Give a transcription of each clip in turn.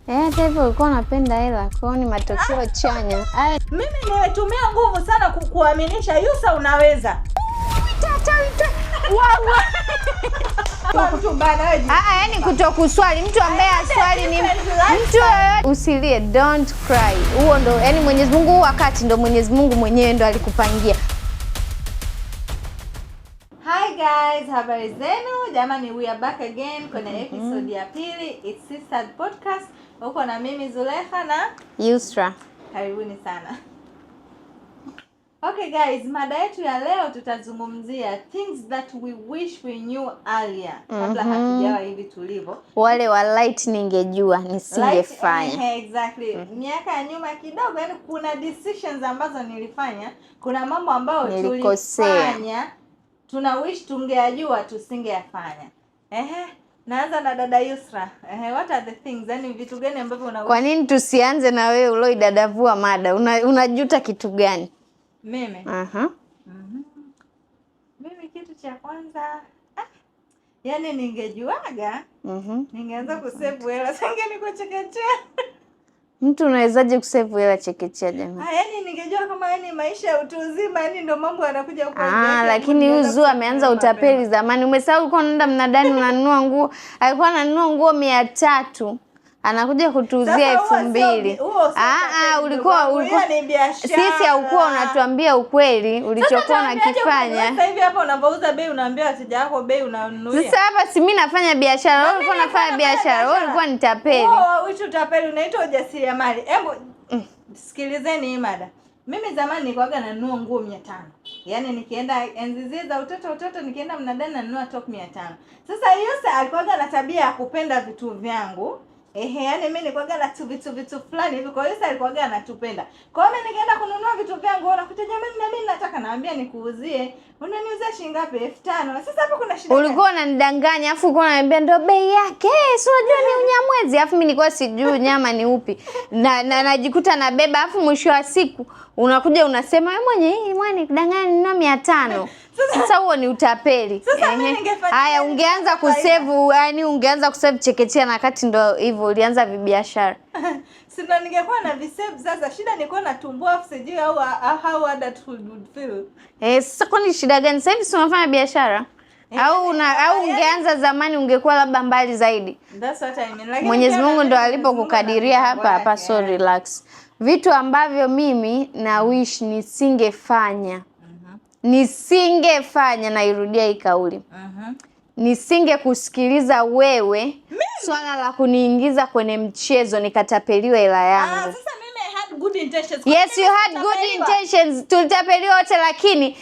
Hata hivyo ulikuwa unapenda hela, kwa hiyo ni matokeo chanya. Aya, Mimi nimetumia nguvu sana kukuaminisha Yusa unaweza. Mtu bana wewe. Ah, yani kutokuswali, mtu ambaye aswali ni mtu yoyote. Usilie, don't cry. Huo ndo yani Mwenyezi Mungu, huu wakati ndo Mwenyezi Mungu mwenyewe ndo alikupangia. Hi guys, habari zenu? Jamani, we are back again kwenye episode ya pili. It's Sister Podcast. Uko na mimi Zulekha na Yusra. Karibuni sana. Okay guys, mada yetu ya leo tutazungumzia things that we wish we knew earlier kabla hatujawa hivi tulivyo. Wale wa light ningejua nisingefanya. Like, exactly. Miaka ya nyuma kidogo, yani kuna decisions ambazo nilifanya, kuna mambo ambayo Nilikosea. tulifanya tuna wish tungeyajua tusingeyafanya. Ehe, naanza na dada Yusra. Ehe, what are the things? Yani vitu gani ambavyo una Kwa nini tusianze na wewe ulioidadavua mada? Unajuta kitu gani? Mimi? Aha. Mimi kitu cha kwanza, yani ningejuaga ningeanza kusave hela tangia niko chekechea. Mtu unawezaje kusave hela chekechea, jamani? Ah, yani ningejua kama yani maisha ya utu uzima yani ndo mambo yanakuja huko. Ah, lakini huyu Zuu ameanza utapeli zamani. Umesahau ulikuwa unaenda mnadani unanunua nguo. Alikuwa ananunua nguo 300. Anakuja kutuuzia Sasa elfu huo sio mbili. huo sio Ah, ah, utapeli, ulikuwa ndugu yangu, ulikuwa hiyo ni biashara. Sisi haukuwa unatuambia ukweli ulichokuwa Sasa utaambiaje unakifanya. ukweli? Sasa hivi hapa unapouza bei unaambia wateja wako bei unanunulia. Sasa hapa si mimi nafanya biashara, wewe ulikuwa mimi unafanya nafanya biashara, wewe biashara. ulikuwa ni tapeli. Huo hicho utapeli unaitwa ujasiriamali. Hebu sikilizeni hii mada. Mimi zamani nilikuwaga nanunua nguo 500. Yaani nikienda enzi zile za utoto utoto nikienda mnadani nanunua top 500. Sasa Yusa alikuwaga na tabia ya kupenda vitu vyangu. Ehe, yani mimi nilikuwaga na tu vitu vitu fulani hivi, kwa hiyo Yusa alikuwaga anatupenda. Kwa hiyo mimi nikaenda kununua vitu vyangu, unakuta jamani na mimi nataka, naambia nikuuzie. Unaniuzia shilingi ngapi? 5000. Sasa hapo kuna shida gani? Ulikuwa unanidanganya afu ulikuwa unaniambia ndo bei yake. Si unajua ni unyamwezi, afu mimi nilikuwa sijui nyama ni upi. Na najikuta nabeba, afu mwisho wa siku unakuja unasema wewe mwenye hii mwani kudanganya ninunua 500. Sasa huo ni utapeli. Sasa mimi Ehe. ningefanya Haya, nini? ungeanza kusave, yani ungeanza kusave chekechea na kati ndo hivyo ulianza vibiashara. Si ndo ningekuwa na visave sasa. Shida nilikuwa natumbua afu sijui how adulthood would feel. Eh, sasa kwani shida gani? Sasa hivi si unafanya biashara? Au ungeanza zamani ungekuwa labda mbali zaidi. That's what I mean. Lakini Mwenyezi pia Mungu ndo naamini Mwenyezi Mungu alipokukadiria ana hapa mpango hapa, wake, so eh. relax. Vitu ambavyo mimi na wish nisingefanya. Nisingefanya, nairudia hii kauli. Nisinge kusikiliza wewe swala la kuniingiza kwenye mchezo nikatapeliwa hela yangu. Ah, sasa mimi I had good intentions. Kwa Yes, nini you had good sikutapeliwa? intentions. Tulitapeliwa wote lakini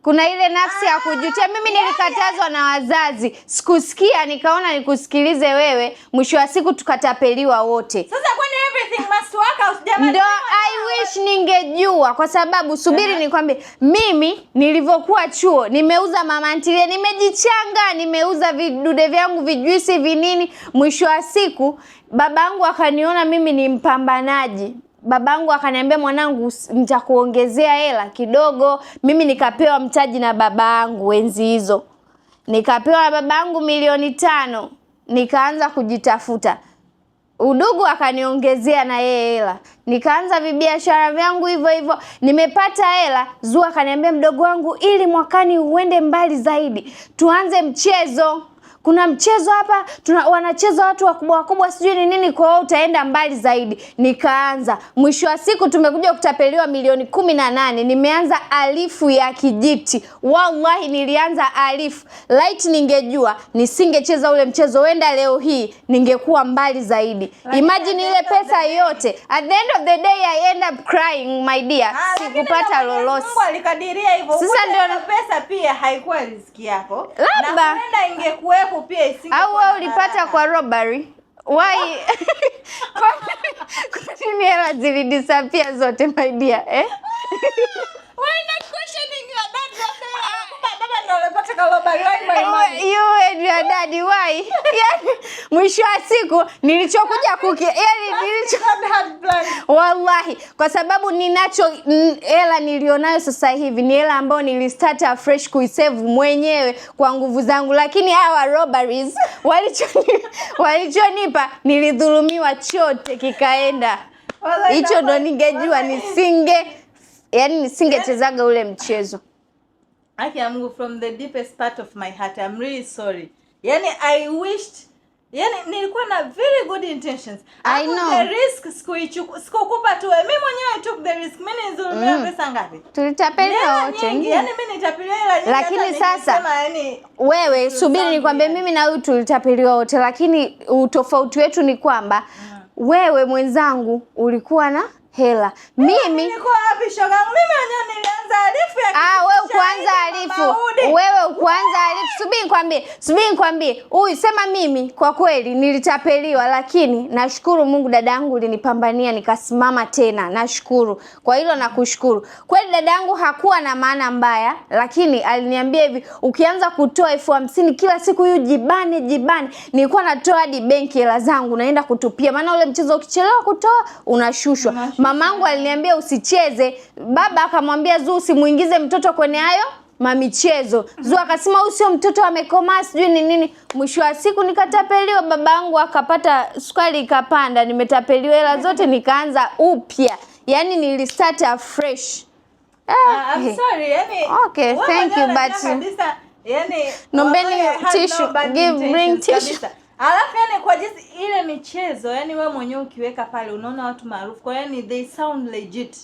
kuna ile nafsi ya kujutia. Mimi nilikatazwa na wazazi, sikusikia, nikaona nikusikilize wewe. Mwisho wa siku tukatapeliwa wote. Sasa kwani everything must work out jamani? Ndo I wish ningejua, kwa sababu subiri nikwambie, mimi nilivyokuwa chuo nimeuza mama ntilie, nimejichanga, nimeuza vidude vyangu vijuisi vinini. Mwisho wa siku babangu akaniona mimi ni mpambanaji. Babangu akaniambia, mwanangu, nitakuongezea hela kidogo. Mimi nikapewa mtaji na babangu enzi hizo, nikapewa na babangu 5 milioni, nikaanza kujitafuta. Udugu akaniongezea na yeye hela, nikaanza vibiashara vyangu hivyo hivyo, nimepata hela. Zuu akaniambia, mdogo wangu, ili mwakani uende mbali zaidi, tuanze mchezo. Kuna mchezo hapa wanacheza watu wakubwa wakubwa, sijui ni nini, kwa hiyo utaenda mbali zaidi. Nikaanza, mwisho wa siku tumekuja kutapeliwa milioni 18. Nimeanza alifu ya kijiti, wallahi nilianza alifu. Light ningejua nisingecheza ule mchezo, wenda leo hii ningekuwa mbali zaidi. Lakini Imagine ile at the end of pesa the day- yote, at the end of the day I end up crying, my dear, Ah, lakini sikupata ndo Mwenyezi lolote. Mungu alikadiria hivyo. Sasa Ukuta ndio hiyo pesa pia haikuwa riziki yako. Labda. Na huenda ingekuwepo pia isingekuwa Au wewe na ulipata baraka. kwa robbery? Why? Kwa nini hela zilidisappear zote, my dear, eh? Why not questioning your dad? Labda baba ndo Walipata kalobari, why my money? You and your daddy, why? Yani, mwisho wa siku nilichokuja kuki yani nilicho God had plans. Wallahi, kwa sababu ninacho hela nilionayo sasa hivi ni hela ambayo nilistart afresh kuisave mwenyewe kwa nguvu zangu, lakini hawa robberies walichonipa nilidhulumiwa, chote kikaenda. Wallahi, Hicho ndo ningejua nisinge, yani nisingechezaga ule mchezo. Haki ya Mungu, from the deepest part of my heart, I'm really sorry. Yani I wished, yani nilikuwa na very good intentions. I Alafu know. The risk sikuichuku, sikukupa tu wewe. Mimi mwenyewe I took the risk. Mimi nilidhulumiwa pesa ngapi? Tulitapeliwa Hela wote. nyingi. Yani mimi nitapeliwa hela nyingi. Lakini hata sasa- nikisema, yani Wewe subiri nikwambie, mimi na huyu tulitapeliwa wote, lakini utofauti wetu ni kwamba wewe mwenzangu ulikuwa na hela, mimi nilikuwa wapi shoga? Mimi mwenyewe nilianza alifu ya Ah, wewe kitu cha ukuanza Idi alifu. Maudi. Wewe ukuanza alifu. Subiri nikwambie, subiri nikwambie. Huyu sema mimi kwa kweli nilitapeliwa, lakini nashukuru Mungu dadangu ulinipambania nikasimama tena. Nashukuru. Kwa hilo nakushukuru. Kweli dadangu hakuwa na maana mbaya, lakini aliniambia hivi, ukianza kutoa 50,000 kila siku huyu jibane jibane. Nilikuwa natoa hadi benki hela zangu naenda kutupia, maana ule mchezo ukichelewa kutoa unashushwa. Unashushwa. Mamangu aliniambia usicheze, baba akamwambia Zuu usimuingize mtoto kwenye hayo mamichezo. Zuu akasema huyu sio mtoto amekomaa sijui ni nini. Mwisho wa siku nikatapeliwa, babangu akapata sukari ikapanda, nimetapeliwa hela zote nikaanza upya. Yaani nilistart afresh. Ah, I'm sorry, yani Okay, wewe thank you, mwenyewe unajua but- kabisa, yani Nombeni wallahi, I had tissue. no bad Give- bring intentions tissue. kabisa. Alafu yani kwa jinsi ile michezo, yani wewe mwenyewe ukiweka pale unaona watu maarufu, kwa yani they sound legit.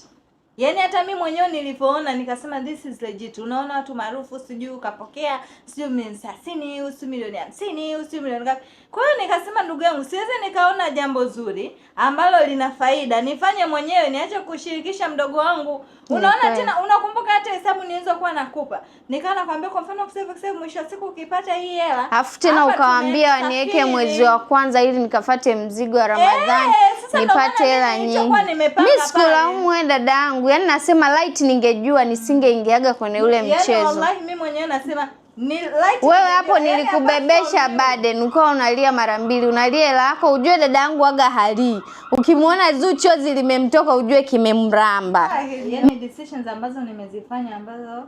Yaani hata mi mwenyewe nilivyoona nikasema this is legit. Unaona watu maarufu, sijui ukapokea sijui milioni 30, sijui milioni 50, sijui milioni ngapi. Kwa hiyo nikasema ndugu yangu, siwezi nikaona jambo zuri ambalo lina faida nifanye mwenyewe, niache kushirikisha mdogo wangu. Unaona kweli. tena, unakumbuka hata hesabu nilizokuwa nakupa, nikawa nakwambia kwa mfano kusave kusave, mwisho wa siku ukipata hii hela Alafu tena hapa ukawaambia tumesafiri. waniweke mwezi wa kwanza ili nikafate mzigo wa Ramadhani Eh, sasa ndo nipate maana hela mimi nyingi. nilichokuwa nimepanga Mi sikulaumu wewe dada yangu, yaani nasema light, ningejua nisingeingiaga kwenye ule Yaani mchezo. wallahi mimi mwenyewe nasema ni light Wewe hapo ningejua, yaani nilikubebesha apart from you. burden, ukawa unalia mara mbili, unalia hela yako. Ujue dada yangu waga halii, ukimwona Zuu chozi limemtoka ujue kimemramba. Yaani decisions ambazo nimezifanya ambazo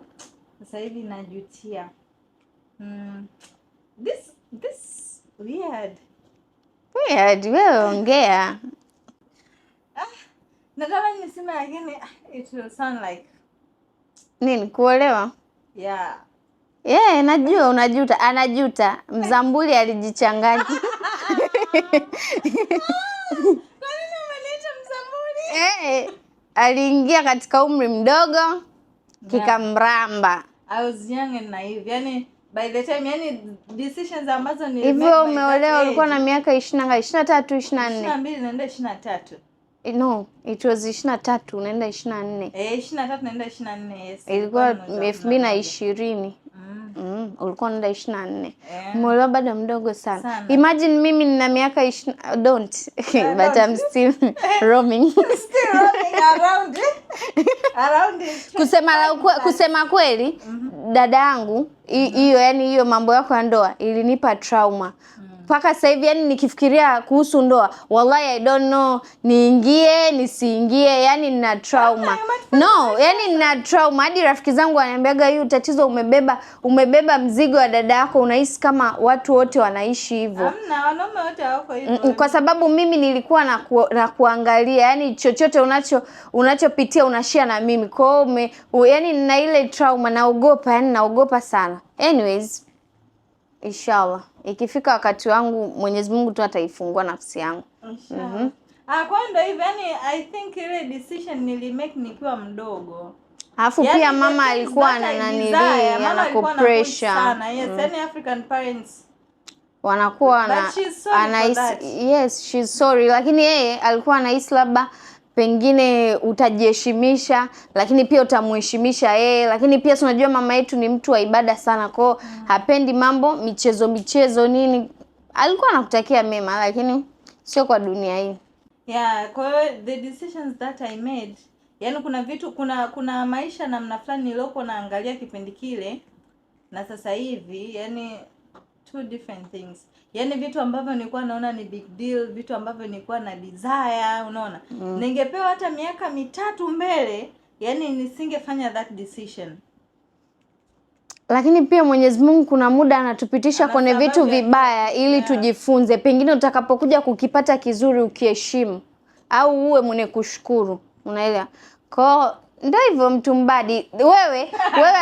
sasa hivi najutia. This weird. Weird, wewe ongea. Natamani niseme lakini ah, it will sound like Nini kuolewa? yeah. Yeah, najua unajuta, anajuta. Mzambuli alijichanganya. Kwa nini umeniita mzambuli? Eh, aliingia katika umri mdogo kikamramba. I was young and naive. Yani by the time yani decisions ambazo ni Hivyo umeolewa ulikuwa na miaka 20 ngapi? 23, 24? 22 naenda 23. No, it was 23 unaenda 24. Eh, 23 naenda 24, yes. Ilikuwa ni mwezi wa 2020. Mm. Ulikuwa unaenda 24. Eh. Umeolewa bado mdogo sana. Sana. Imagine mimi nina miaka 20 don't but I'm still roaming. Still roaming around around it. Kusema kweli dada yangu hiyo yani hiyo mambo yako ya ndoa ilinipa trauma mpaka sasa hivi, yani nikifikiria kuhusu ndoa wallahi I don't know niingie nisiingie, yani nina trauma. No, yani nina trauma hadi rafiki zangu wananiambiaga hiyo tatizo umebeba mzigo wa dada yako, unahisi kama watu wote wanaishi hivyo. Hamna, wanaume wote hawako hivyo. Kwa sababu mimi nilikuwa na kuangalia yani chochote unachopitia unashare na mimi. Kwa hiyo yani nina ile trauma, naogopa, yani naogopa sana. Anyways, inshallah ikifika wakati wangu Mwenyezi Mungu tu ataifungua nafsi yangu. Inshallah. Ah, kwa hiyo ndio hivyo yani I think ile decision nilimake nikiwa mdogo. Alafu Yani, pia the mama things alikuwa that I anananilii, desire, mama alikuwa anapush anakupressure. sana. Yes, yani African parents Wanakuwa But she's sorry for anahisi that. yes, she's sorry, lakini yeye alikuwa anahisi labda pengine utajiheshimisha, lakini pia utamuheshimisha yeye, lakini pia si unajua mama yetu ni mtu wa ibada sana, kwa hiyo hapendi mambo michezo michezo nini. Alikuwa anakutakia mema, lakini sio kwa dunia hii. Yeah, kwa hiyo the decisions that I made, yani kuna vitu kuna maisha namna fulani niliokuwa naangalia kipindi kile. na sasa hivi, yani two different things. Yani vitu ambavyo nilikuwa naona ni big deal, vitu ambavyo nilikuwa na desire, unaona. Ningepewa hata miaka 3 mbele, yani nisingefanya that decision. Lakini pia Mwenyezi Mungu kuna muda anatupitisha Ana kwenye vitu sababu ya vibaya ili tujifunze. Pengine utakapokuja kukipata kizuri ukiheshimu au uwe mwenye kushukuru, unaelewa? Kwa ndio hivyo mtumbadi. Wewe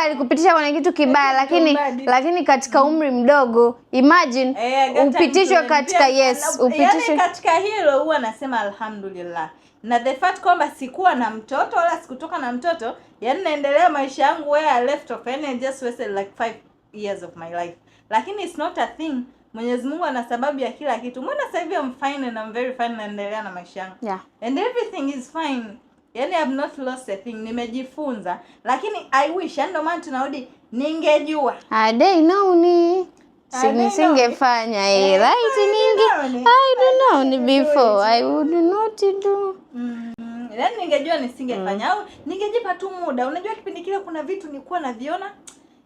alikupitisha kwenye kitu kibaya, lakini Mtumbadi. Lakini katika umri mdogo, imagine Eh, got time upitishwe to katika pia, yes, upitishwe yani katika hilo huwa nasema alhamdulillah. Na the fact kwamba sikuwa na mtoto wala sikutoka na mtoto, yani naendelea maisha yangu where I left off, yani I just wasted like 5 years of my life. Lakini it's not a thing. Mwenyezi Mungu ana sababu ya kila kitu. Mbona sasa hivi I'm fine and I'm very fine, naendelea na maisha yangu. And everything is fine. Yani I've not lost a thing. Nimejifunza. Lakini I wish, yani ndio maana tunarudi, ningejua. Had I known ni Had I known. nisingefanya eh, right, I ninge known. I don't know before I would not do. Yani ningejua nisingefanya, au ningejipa tu muda. Unajua kipindi kile kuna vitu nilikuwa naviona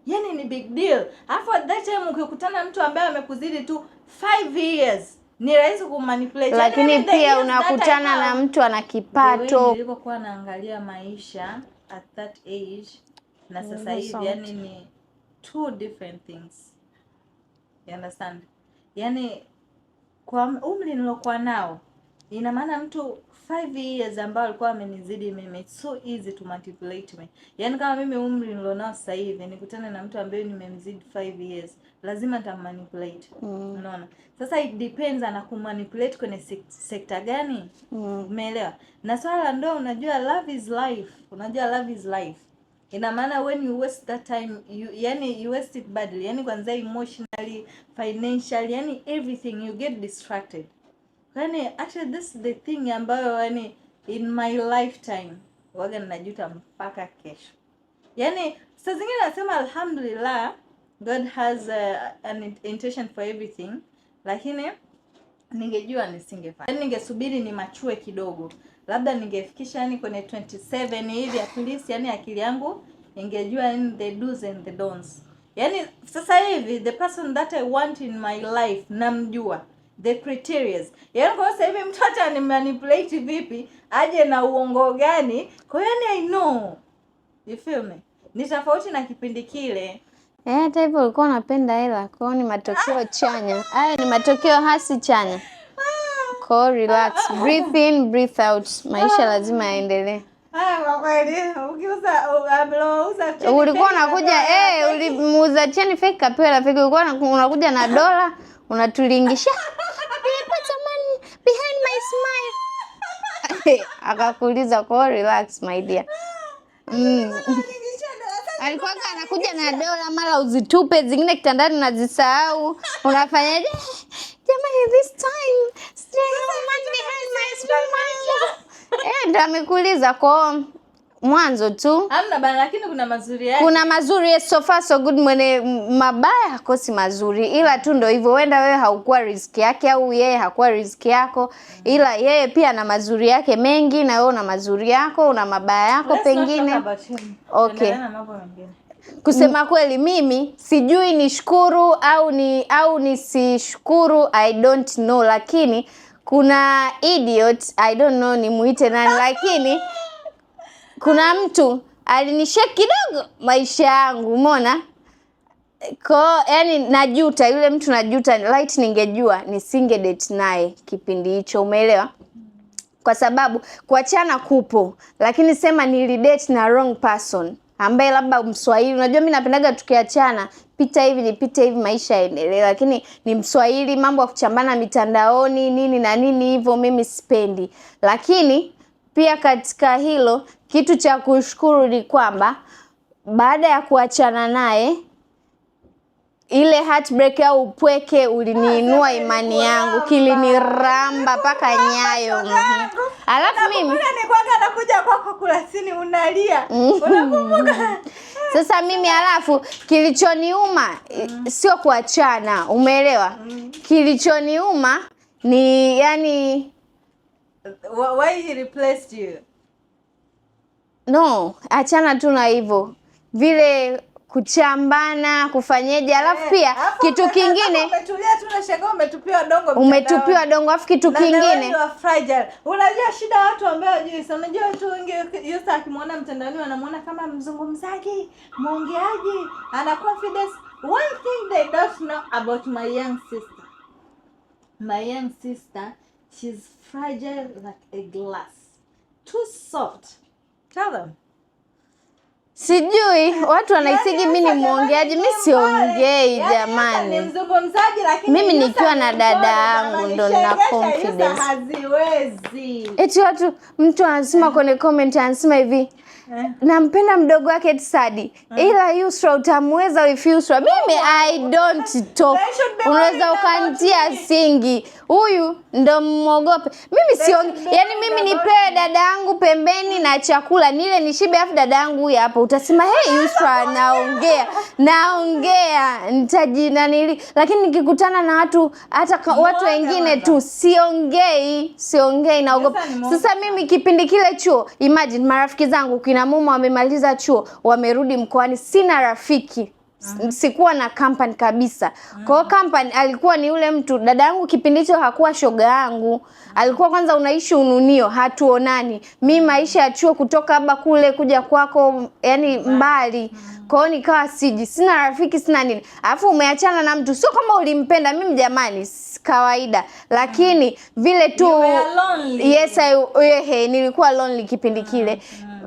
yani ni big deal. Alafu at that time ukikutana na mtu ambaye amekuzidi tu 5 years, ni rahisi kumanipulate. Yani Lakini mimi the pia years that I unakutana na have, mtu ana the way kipato. nilivyokuwa naangalia maisha at that age na sasa hivi, yani ni two different things. You understand? Yani kwa umri nilokuwa nao, ina maana mtu 5 years ambao alikuwa amenizidi mimi, it's so easy to manipulate me. Yani kama mimi umri nilionao sasa hivi nikutane na mtu ambaye nimemzidi 5 years, lazima nitammanipulate. Unaona? Sasa it depends ana kumanipulate kwenye sekta gani. Umeelewa? Na swala la ndoa, unajua love is life. Unajua love is life. Ina maana when you waste that time, you, yani you waste it badly. Yani kwanza emotionally, financially, yani everything, you get distracted. Yani actually this is the thing ambayo yani in my lifetime waga ninajuta mpaka kesho. Yani saa zingine nasema alhamdulillah, God has an intention for everything, lakini ningejua nisingefanya. Yani ningesubiri ni mature kidogo, labda ningefikisha yani kwenye 27 hivi at least, yani akili yangu ingejua yani the do's and the don'ts. Yani sasa hivi the person that I want in my life namjua the criterias. Yani kwa sasa hivi mtu hata ni manipulate vipi, aje na uongo gani, kwa hiyo yani I know. You feel me? Ni tofauti na kipindi kile. Eh, hata hivyo ulikuwa unapenda hela, kwa hiyo ni matokeo chanya. Haya ni matokeo hasi chanya. Kwa hiyo relax, breathe in, breathe out. Maisha lazima yaendelee. Haya, kwa kweli ukiuza ameuza cheni Ulikuwa fake unakuja kapewa eh, fake. ulimuuza cheni fake kapewa la fake. Ulikuwa unakuja na dola unatulingisha. Nilipata man behind my smile. Akakuuliza, kwa hiyo relax my dear. Alikuwa anakuja na dola, mara uzitupe zingine kitandani unazisahau. Unafanyaje? Jamani, this time still man behind my smile. Eh, ndo amekuuliza kwa mwanzo tu. Hamna bana, lakini kuna mazuri yake. Kuna mazuri, yes, so far so good. Mwenye mabaya hakosi mazuri, ila tu ndo hivyo, huenda wewe haukuwa riziki yake au yeye hakuwa riziki yako, ila yeye pia ana mazuri yake mengi na wewe una mazuri yako, una mabaya yako Let's not pengine. talk about him. Okay. Tuendelee na mambo mengine. Kusema kweli mimi sijui nishukuru au nisishukuru, I don't know, lakini kuna idiot, I don't know nimuite nani, lakini kuna mtu alinishake kidogo maisha yangu, umeona? Ko yani najuta yule mtu, najuta light, ningejua nisinge date naye kipindi hicho, umeelewa? Kwa sababu kuachana kupo, lakini sema nilidate na wrong person ambaye labda Mswahili. Unajua mimi napendaga tukiachana, pita hivi nipite hivi, maisha yaendelee, lakini ni Mswahili, mambo ya kuchambana mitandaoni nini na nini hivyo mimi sipendi. Lakini pia katika hilo kitu cha kushukuru ni kwamba baada ya kuachana naye, ile heartbreak au upweke uliniinua imani yangu, kiliniramba mpaka nyayo. Alafu mimi Nakumbuka nilikuwaga nakuja kwako kurasini unalia. Unakumbuka? Sasa mimi alafu kilichoniuma sio kuachana, umeelewa? Kilichoniuma ni yani Why he replaced you? No, achana tu na hivyo vile. Kuchambana, kufanyeje, alafu pia Alafu kitu umekaa kingine zako umetulia tu unashangaa umetupiwa dongo mtandaoni. Umetupiwa dongo, alafu kitu Na the way kingine you are fragile. Unajua shida watu ambao hawajui. So unajua watu wengi Yusa akimwona mtandaoni wanamuona kama mzungumzaji, mwongeaji, ana confidence. One thing they don't know about my young sister. My young sister, she's fragile like a glass. Too soft. Tell them. Sijui watu wanahisigi Yaani mi ni Yusa mwongeaji, mi jamani ni siongei mpole. Yaani Yusa ni jamani. mzungumzaji lakini Mimi Yusa nikiwa ni na mpole dada yangu jamani. ndo nina Shegesha Yusa confidence. haziwezi. Eti watu, mtu anasema kwenye comment, anasema hivi, nampenda mdogo wake eti Sadi, ila Yusra utamweza with Yusra. Mimi I don't talk. They should be Unaweza worried about ukantia me. singi, huyu ndo mwogope. Mimi sio, should be yani worried mimi about nipewe dada yangu pembeni na chakula nile nishibe, afu dada yangu huyu hapo utasema hey, Yusra naongea naongea nitajinanili, lakini nikikutana na watu hata watu Mwoga wengine mama. tu siongei, siongei, naogopa. Sasa ni mwoga. Sasa mimi kipindi kile chuo, imagine marafiki zangu kina mama wamemaliza chuo, wamerudi mkoani, sina rafiki. Sikuwa na company kabisa. Kwa hiyo company alikuwa ni yule mtu, dada yangu kipindi hicho hakuwa shoga yangu. Alikuwa kwanza unaishi Ununio, hatuonani. Mi maisha ya chuo kutoka hapa kule kuja kwako, yani mbali. Kwa hiyo nikawa siji, sina rafiki, sina nini. Alafu umeachana na mtu, sio kama ulimpenda mimi jamani, kawaida. Lakini vile tu You were lonely. Yes, ehe, nilikuwa lonely kipindi kile.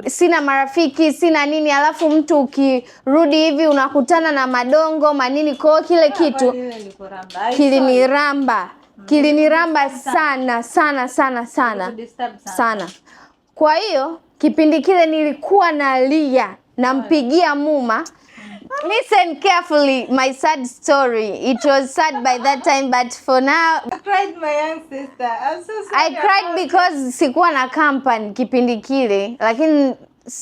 Sina marafiki, sina nini, alafu mtu ukirudi hivi unakutana na madongo manini, kwa hiyo kile kitu Kweli ile ilikuramba. I saw it. kiliniramba, kiliniramba sana sana sana sana Ilikudisturb sana. sana. Kwa hiyo kipindi kile nilikuwa nalia, nampigia muma. Listen carefully my sad story. It was sad by that time, but for now I cried, my young sister. I'm so sorry I cried about because sikuwa na company kipindi kile, lakini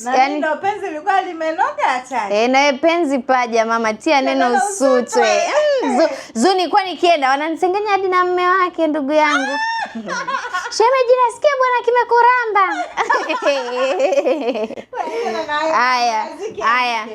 Na yani, ndo penzi lilikuwa limenoga hatari. eh, nawe penzi paja mama, tia neno neno usutwe. usutwe. Zu nilikuwa nikienda wananisengenya hadi na mme wake ndugu yangu. Shemeji, nasikia bwana kimekuramba. Haya, haya.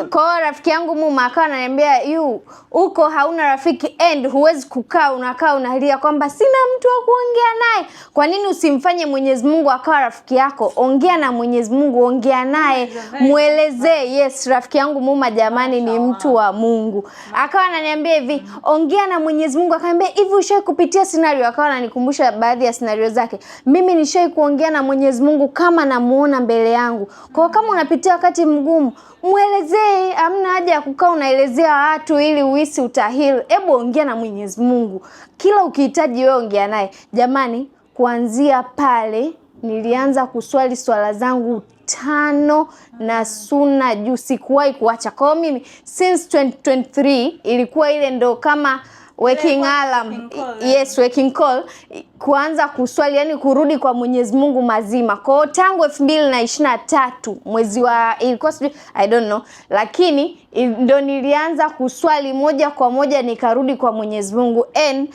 Kwa hiyo rafiki yangu Muma akawa ananiambia, yu uko hauna rafiki and huwezi kukaa unakaa unalia kwamba sina mtu wa kuongea naye. Kwa nini usimfanye Mwenyezi Mungu akawa rafiki yako? Ongea na Mwenyezi Mungu, ongea naye, mwelezee. Yes, rafiki yangu Muma jamani ni mtu wa Mungu. Akawa ananiambia hivi, ongea na Mwenyezi Mungu. Akaniambia hivi, ushawahi kupitia scenario? Akawa ananikumbusha baadhi ya scenario zake. Mimi nishawahi kuongea na Mwenyezi Mungu kama namuona mbele yangu. Kwa hiyo kama unapitia wakati mgumu, mwelezee. Hamna haja ya kukaa unaelezea watu ili uhisi utaheal. Hebu ongea na Mwenyezi Mungu. Kila ukihitaji wewe ongea naye. Jamani, kuanzia pale nilianza kuswali swala zangu 5 na suna juu, sikuwahi kuacha. Kwa hiyo mimi since 2023 ilikuwa ile ndo kama waking Ilikuwa alarm. waking call, Yes, waking call, kuanza kuswali, yani kurudi kwa Mwenyezi Mungu mazima. Kwa hiyo tangu 2023 mwezi wa ilikuwa sijui, I don't know, lakini ndo nilianza kuswali moja kwa moja nikarudi kwa Mwenyezi Mungu and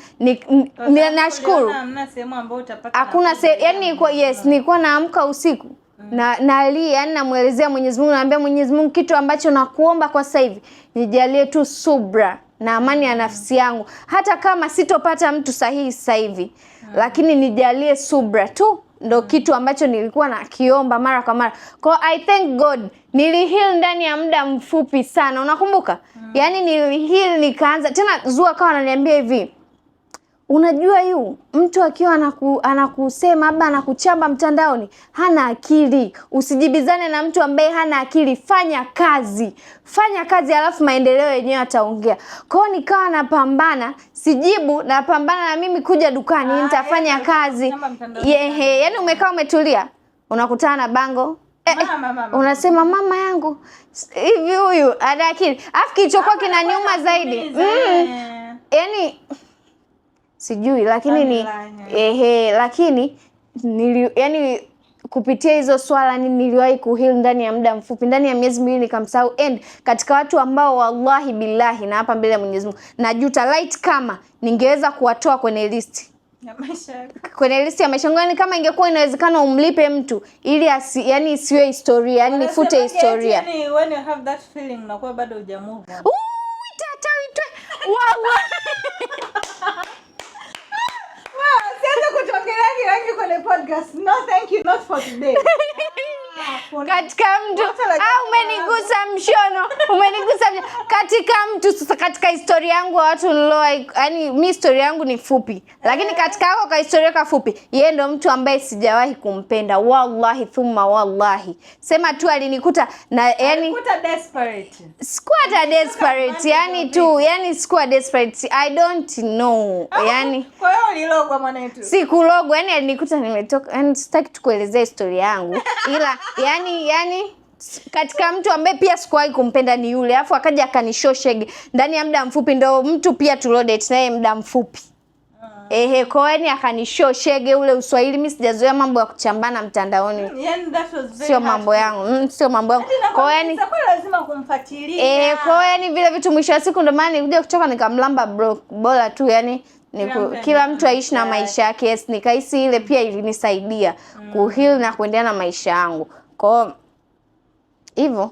nashukuru. Hamna sehemu ambayo utapata Hakuna nafuu se, zaidi ya yani nilikuwa, Mwenyezi yes, Mungu. nilikuwa naamka usiku na nalia, yani namuelezea Mwenyezi Mungu, naambia Mwenyezi Mungu kitu ambacho nakuomba kwa sasa hivi, nijalie tu subra na amani ya nafsi yangu, hata kama sitopata mtu sahihi sasa hivi, lakini nijalie subra tu, ndo kitu ambacho nilikuwa nakiomba mara kwa mara. Kwa I thank God niliheal ndani ya muda mfupi sana, unakumbuka? Yani niliheal nikaanza tena. Zua akawa ananiambia hivi, unajua yu mtu akiwa anakusema labda anakuchamba mtandaoni hana akili. Usijibizane na mtu ambaye hana akili, fanya kazi, fanya kazi, alafu maendeleo yenyewe ataongea. Kwa hiyo nikawa napambana, sijibu, napambana na mimi kuja dukani nitafanya kazi. Kuchamba mtandaoni. Yehe, yani umekaa umetulia, unakutana na bango Mama, mama. unasema mama yangu hivi huyu ana akili, alafu kilichokuwa kinaniuma zaidi yani sijui lakini ni Alhamdulillah. ehe, lakini yani kupitia hizo swala ni niliwahi kuheal ndani ya muda mfupi, ndani ya miezi 2 nikamsahau. And katika watu ambao wallahi billahi na hapa mbele ya Mwenyezi Mungu najuta, light kama ningeweza kuwatoa kwenye list Ya maisha yako. Kwenye listi ya maisha yangu. Yani kama ingekuwa inawezekana umlipe mtu ili yani isiwe historia, yani nifute Wanasemaga eti historia. Yani when you have that feeling unakuwa bado huja move on. Uu, tata witwe. Wawa. Wow, sianze kutuongelea kirangi kwenye podcast. No, thank you, not for today. Katika mtu Watu wanajua au umenigusa mshono, umenigusa mshono. Katika mtu sasa, katika historia yangu ya watu nilio, yani mi historia yangu ni fupi, lakini katika hako ka historia kafupi, yeye ndo mtu ambaye sijawahi kumpenda, wallahi thumma wallahi. Sema tu alinikuta na yani Alikuta desperate. Sikuwa hata desperate, yani tu, yani sikuwa desperate, I don't know, yani Kwa hiyo ulilogwa, mwanetu. Sikulogwa, yani alinikuta nimetoka, yani sitaki tukuelezea historia yangu, ila yani katika mtu ambaye pia sikuwahi kumpenda ni yule, alafu akaja akanishoshege ndani ya muda mfupi, ndo mtu pia tulodate naye muda mfupi. Ehe, kwa hiyo yani akanishoshege ule uswahili, mimi sijazoea mambo ya kuchambana mtandaoni. Yani that was very Sio mambo hurtful. yangu, sio mambo yangu. Kwa hiyo yani Kwa lazima kumfuatilia. Eh, kwa hiyo yani vile vitu mwisho wa siku ndo maana nilikuja kuchoka nikamlamba block, bora tu yani Kila mtu kila mtu aishi na maisha maisha yake. Yes, nikahisi ile pia ilinisaidia kuheal na kuendelea na maisha yangu. Kwa hiyo hivyo.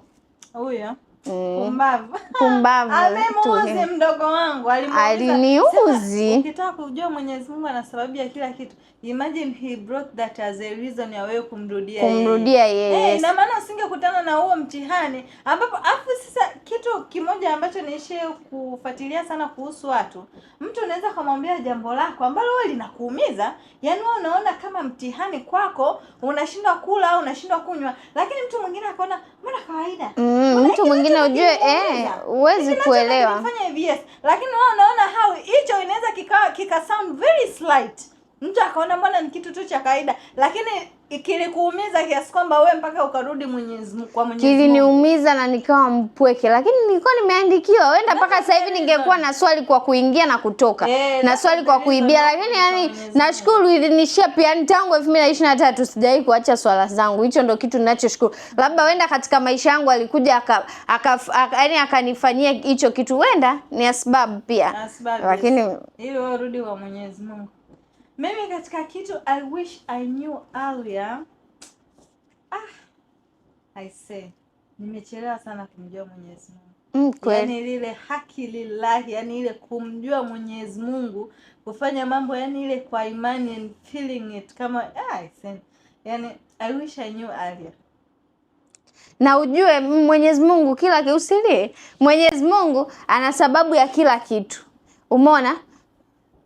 Huyo. Pumbavu. Pumbavu. Amemuuzi mdogo wangu, alimuuliza. Aliniuzi. Sema, ukitaka kujua Mwenyezi Mungu ana sababu ya kila kitu. Imagine he brought that as a reason ya wewe kumrudia yeye. Kumrudia yeye, Eh, yes. ina maana usingekutana na huo mtihani ambapo afu sasa kitu kimoja ambacho niishie kufuatilia sana kuhusu watu, mtu unaweza kumwambia jambo lako ambalo wewe linakuumiza, yani wewe unaona kama mtihani kwako, unashindwa kula au unashindwa kunywa, lakini mtu mwingine akaona mbona kawaida. Mbona Mtu hiki mwingine nacho ujue, kiniumiza? huwezi Hiki nacho kuelewa. kinifanya hivi, yes. Lakini wewe unaona how hicho inaweza kika sound very slight. Mtu akaona mbona ni kitu tu cha kawaida, lakini kilikuumiza kiasi kwamba wewe mpaka ukarudi Mwenyezi Mungu, kwa Mwenyezi Mungu. Kiliniumiza na nikawa mpweke, lakini nilikuwa nimeandikiwa. Wenda mpaka sasa hivi ningekuwa na swali kwa kuingia na kutoka, na swali kwa kuibia, lakini yani nashukuru ilinishia pia. Yani tangu 2023 sijawahi kuacha swala zangu. Hicho ndo kitu ninachoshukuru. Labda wenda katika maisha yangu alikuja aka yani akanifanyia hicho kitu, wenda ni asbabu pia, Asbabu, lakini yes. Ili wewe urudi kwa Mwenyezi Mungu. Mimi katika kitu I wish I knew earlier. Ah, I say nimechelewa sana kumjua Mwenyezi Mungu. Kweli. Yani lile haki lillahi, yani ile kumjua Mwenyezi Mungu, kufanya mambo yani ile kwa imani and feeling it kama I say, yani I wish I knew earlier. Na ujue Mwenyezi Mungu kila usilie. Mwenyezi Mungu ana sababu ya kila kitu. Umeona?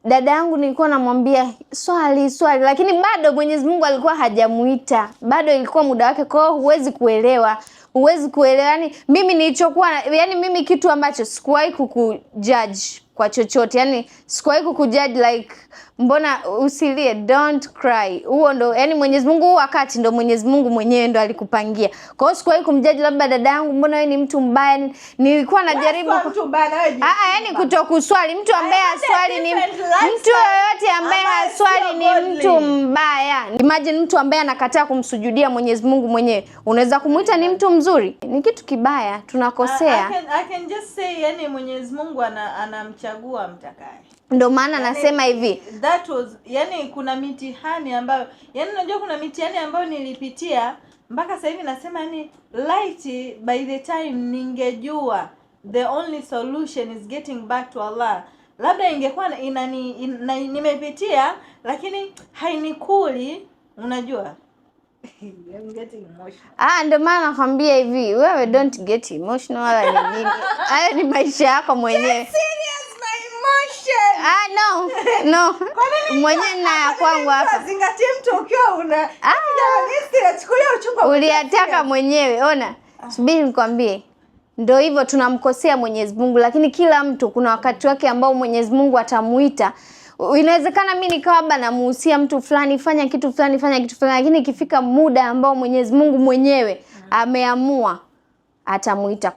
Dada yangu nilikuwa namwambia swali swali, lakini bado Mwenyezi Mungu alikuwa hajamuita, bado ilikuwa muda wake. Kwa hiyo huwezi kuelewa, huwezi kuelewa. Yani mimi nilichokuwa, yani mimi kitu ambacho sikuwahi kukujudge kwa chochote, yani sikuwahi kukujudge like mbona usilie, don't cry. Huo ndo yani Mwenyezi Mungu, huu wakati ndo Mwenyezi Mungu mwenyewe ndo alikupangia. Kwa hiyo sikuwahi kumjudge labda dada yangu, mbona wewe ni mtu mbaya. Nilikuwa najaribu Wewe mtu mbaya na wewe. Ah, yani kutokuswali, mtu ambaye haswali ni mtu yoyote ambaye haswali ni mtu mbaya. Imagine mtu ambaye anakataa kumsujudia Mwenyezi Mungu mwenyewe, unaweza kumuita ni mtu mzuri? Ni kitu kibaya, tunakosea. I can just say, yani Mwenyezi Mungu anamchagua mtakaye. Ndio maana nasema hivi. That was, yani kuna mitihani ambayo, yani unajua kuna mitihani ambayo nilipitia mpaka sasa hivi nasema yani light by the time ningejua the only solution is getting back to Allah, labda ingekuwa inani nimepitia lakini hainikuli, unajua. I'm getting emotional. Ah, ndio maana nakwambia hivi, wewe don't get emotional wala ni nini. Hayo ni maisha yako mwenyewe. Serious, my emotion. Ah, no. No. Mwenyewe na ya kwangu hapa. Zingatie mtu ukiwa una jamani, nachukulia uchungu. Uliyataka mwenyewe. Ona, subiri nikwambie. Ndio hivyo tunamkosea Mwenyezi Mungu, lakini kila mtu kuna wakati wake ambao Mwenyezi Mungu atamuita. Inawezekana mi nikawa labda namuhusia mtu fulani, fanya kitu fulani, fanya kitu fulani, lakini ikifika muda ambao Mwenyezi Mungu mwenyewe ameamua atamuita.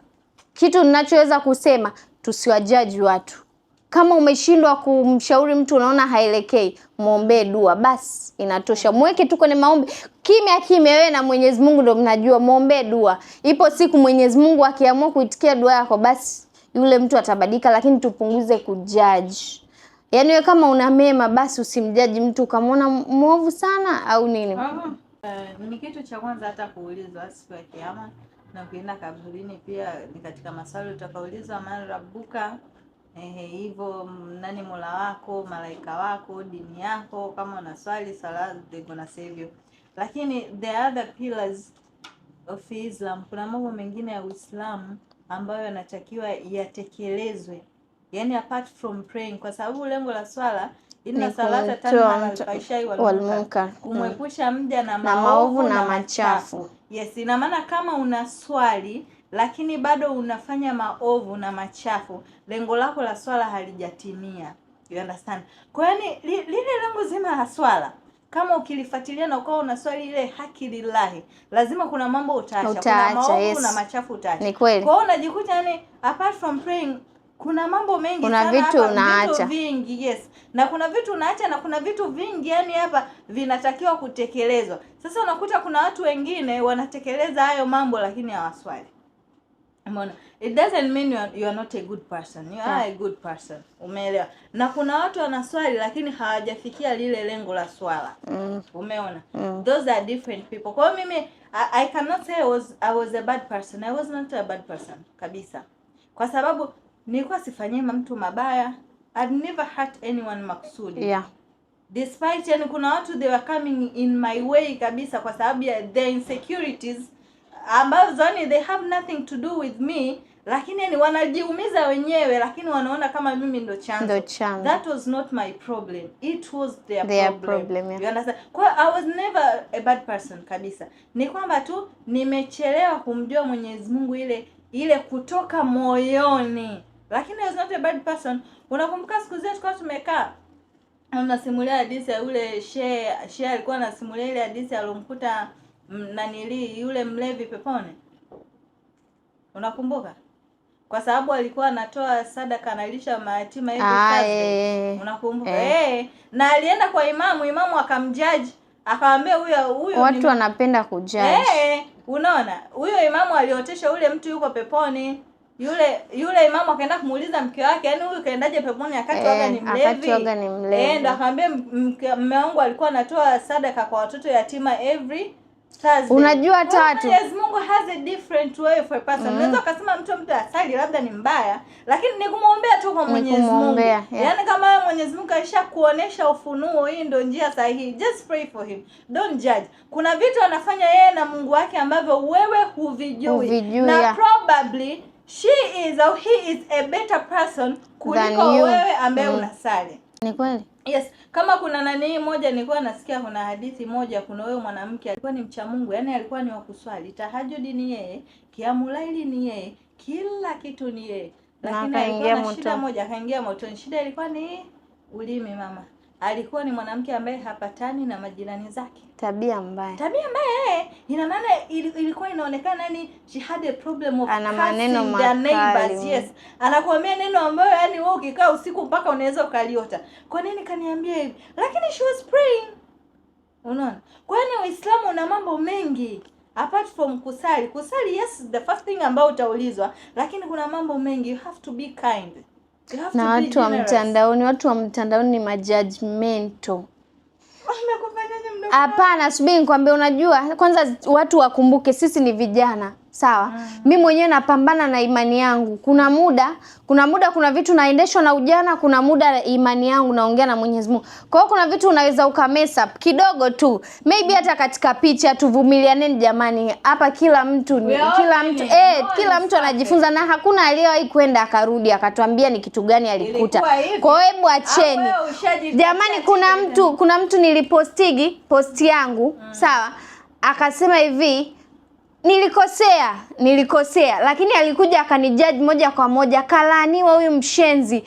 Kitu ninachoweza kusema, tusiwajaji watu. Kama umeshindwa kumshauri mtu unaona haelekei, muombee dua basi, inatosha. Mweke tu kwenye maombi kimya kimya, wewe na Mwenyezi Mungu ndo mnajua. Muombee dua. Ipo siku Mwenyezi Mungu akiamua kuitikia dua yako, basi yule mtu atabadilika, lakini tupunguze kujudge. Yaani wewe kama una mema basi usimjaji mtu ukamwona mwovu sana au nini. Ni kitu cha kwanza hata kuulizwa siku ya Kiyama, na ukienda kaburini pia ni katika maswali utakaulizwa, man rabbuka, hivyo nani mola wako, malaika wako, dini yako, kama unaswali sala they gonna save you. Lakini the other pillars of Islam, kuna mambo mengine ya Uislamu ambayo yanatakiwa yatekelezwe, yani apart from praying, kwa sababu lengo la swala, inna Ni salata kumtoa tanha anil fahshai wal wal munkar, munkar. Kumwepusha mja na Na maovu maovu na na machafu. machafu. Yes, ina maana kama unaswali lakini bado unafanya maovu na machafu, lengo lako la swala halijatimia. You understand? Kwa hiyo ni lile lengo zima la swala kama ukilifuatilia na ukawa unaswali ile haki lillahi, lazima kuna mambo utaacha, kuna Utaacha, maovu yes. na machafu utaacha. Ni kweli. Kwa hiyo unajikuta yani apart from praying kuna mambo mengi Kuna sana vitu hapa, unaacha. vitu vingi, yes, na kuna vitu unaacha na kuna vitu vingi yani hapa vinatakiwa kutekelezwa. Sasa unakuta kuna watu wengine wanatekeleza hayo mambo lakini hawaswali. Umeona? It doesn't mean you are not a good person. You are a good person. Umeelewa? Na kuna watu wanaswali lakini hawajafikia lile lengo la swala. Umeona? Those are different people. Kwa hiyo mimi I cannot say I was a bad person. I was not a bad person kabisa. Kwa sababu nilikuwa sifanyii mtu mabaya. I'd never hurt anyone makusudi. Despite yani kuna watu they were coming in my way kabisa kwa sababu ya their insecurities ambazo yani they have nothing to do with me, lakini yani wanajiumiza wenyewe, lakini wanaona kama mimi ndo chanzo. Ndo chanzo. That was not my problem, it was their, Their problem, problem, yeah. You understand? Kwa hiyo I was never a bad person kabisa, ni kwamba tu nimechelewa kumjua Mwenyezi Mungu ile ile kutoka moyoni, lakini I was not a bad person. Unakumbuka siku zile tulikuwa tumekaa unasimulia hadithi ya yule shehe, shehe alikuwa anasimulia ile hadithi alomkuta nanili yule mlevi peponi, unakumbuka? Kwa sababu alikuwa anatoa sadaka, analisha mayatima every Thursday. Unakumbuka? Eh. Eh, na alienda kwa imamu, imamu akamjudge, akamwambia huyo huyo Watu wanapenda kujudge. Eh, unaona, huyo imamu aliotesha ule mtu yuko peponi. Yule yule imamu akaenda kumuuliza mke wake, yaani huyu kaendaje peponi wakati waga ni mlevi? Wakati waga ni mlevi. Eh, ndo akamwambia mme wangu alikuwa anatoa sadaka kwa watoto yatima every Thursday. Unajua hata Kwa hiyo watu- Mwenyezi Mungu has a different way for a person. Unaweza ukasema mtu asali labda ni mbaya, lakini ni kumwombea tu kwa Ni Mwenyezi Mungu. kumwombea, yeah. Yaani kama wewe Mwenyezi Mungu alisha kuonesha ufunuo, hii ndio njia sahihi. Just pray for him. Don't judge. Kuna vitu anafanya yeye na Mungu wake ambavyo wewe huvijui. Huvijui, Na yeah. probably she is or he is a better person kuliko Than you. wewe ambaye unasali. Ni kweli. Yes, kama kuna nani moja nilikuwa nasikia, kuna hadithi moja, kuna huyo mwanamke alikuwa ni mcha Mungu, yani alikuwa ni wa kuswali, tahajudi ni yeye, kiamulaili ni yeye, kila kitu ni yeye. Na Lakini alikuwa akaingia na shida motoni. moja, akaingia motoni. Shida ilikuwa ni ulimi mama. Alikuwa ni mwanamke ambaye hapatani na majirani zake. Tabia mbaya. Tabia mbaya, eh, ina maana ilikuwa inaonekana yani she had a problem of Ana maneno cursing their neighbors. makali. Yes, anakuambia neno ambayo yani wewe ukikaa usiku mpaka unaweza ukaliota, kwa nini kaniambia hivi? Lakini she was praying. Unaona, kwa hiyo Uislamu una mambo mengi apart from kusali. Kusali, yes, the first thing ambayo utaulizwa, lakini kuna mambo mengi. You have to be kind, you have Na to be watu wa generous. mtandaoni, watu wa mtandaoni ni majudgmental. Wamekufanyaje, mdogo? Hapana, subiri nikwambie. Unajua, kwanza watu wakumbuke sisi ni vijana, sawa? Mi mwenyewe napambana na imani yangu. Kuna muda, kuna vitu naendeshwa na ujana, kuna muda imani yangu naongea na Mwenyezi Mungu. Kwa hiyo kuna vitu unaweza ukamess up kidogo tu, maybe hata katika picha. Tuvumilianeni jamani, hapa kila mtu ni, We are kila all mtu learning. No one kila is mtu anajifunza, na hakuna aliyewahi kwenda akarudi akatuambia ni kitu gani alikuta. Ilikuwa hivi. Kwa hiyo hebu acheni Au wewe ushaji- jamani. Kuna mtu nilipostigi posti yangu, sawa, akasema hivi nilikosea, nilikosea, lakini alikuja akanijudge moja kwa moja, kalaaniwa huyu mshenzi.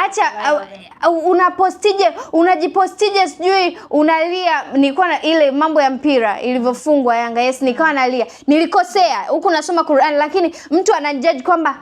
Acha unapostije, unajipostije, sijui unalia. Nilikuwa na ile mambo ya mpira ilivyofungwa Yanga, yes, nikawa nalia, nilikosea huku nasoma Qur'an, lakini mtu anajudge kwamba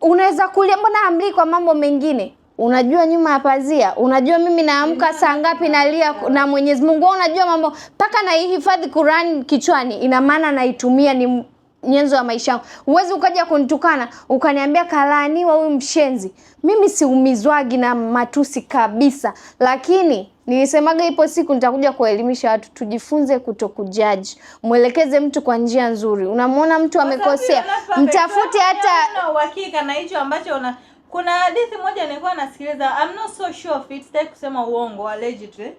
unaweza kulia, mbona hamlii kwa mambo mengine? Unajua nyuma ya pazia, unajua mimi naamka saa ngapi nalia na Mwenyezi Mungu. Wewe unajua mambo mpaka naihifadhi Qur'an kichwani, ina maana naitumia ni nyenzo ya maisha yangu. Huwezi ukaja kunitukana ukaniambia kalaaniwa huyu mshenzi. Mimi siumizwagi na matusi kabisa, lakini nilisemaga ipo siku nitakuja kuwaelimisha watu, tujifunze kutokujaji. Mwelekeze mtu kwa njia nzuri. Unamwona mtu amekosea, mtafute hata Huna uhakika na hicho ambacho una. Kuna hadithi moja nilikuwa nasikiliza, I'm not so sure of it, sitaki kusema uongo, allegedly.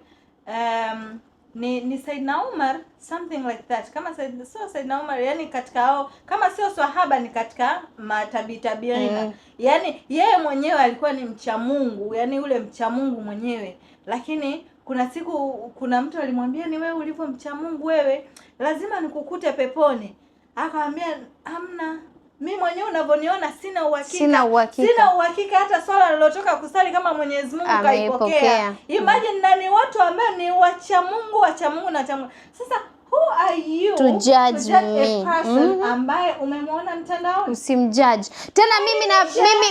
Ni Saidna Umar, something like that. Kama Said, sio Saidna Umar, yani katika hao, kama sio swahaba ni katika matabi tabiina. Yani yeye mwenyewe alikuwa ni mcha Mungu, yani ule mcha Mungu mwenyewe. Lakini kuna siku kuna mtu alimwambia, ni wewe ulivyo mcha Mungu wewe, lazima nikukute peponi. Akamwambia hamna, mi mwenyewe unavyoniona sina uhakika. Sina uhakika. Sina uhakika hata swala lilotoka kusali kama Mwenyezi Mungu kaipokea. Ameipokea. Imagine, na ni watu ambao ni wacha Mungu, wacha Mungu na wacha Mungu. Sasa who are you To judge a me? person ambaye umemwona mtandaoni? Usimjudge tena.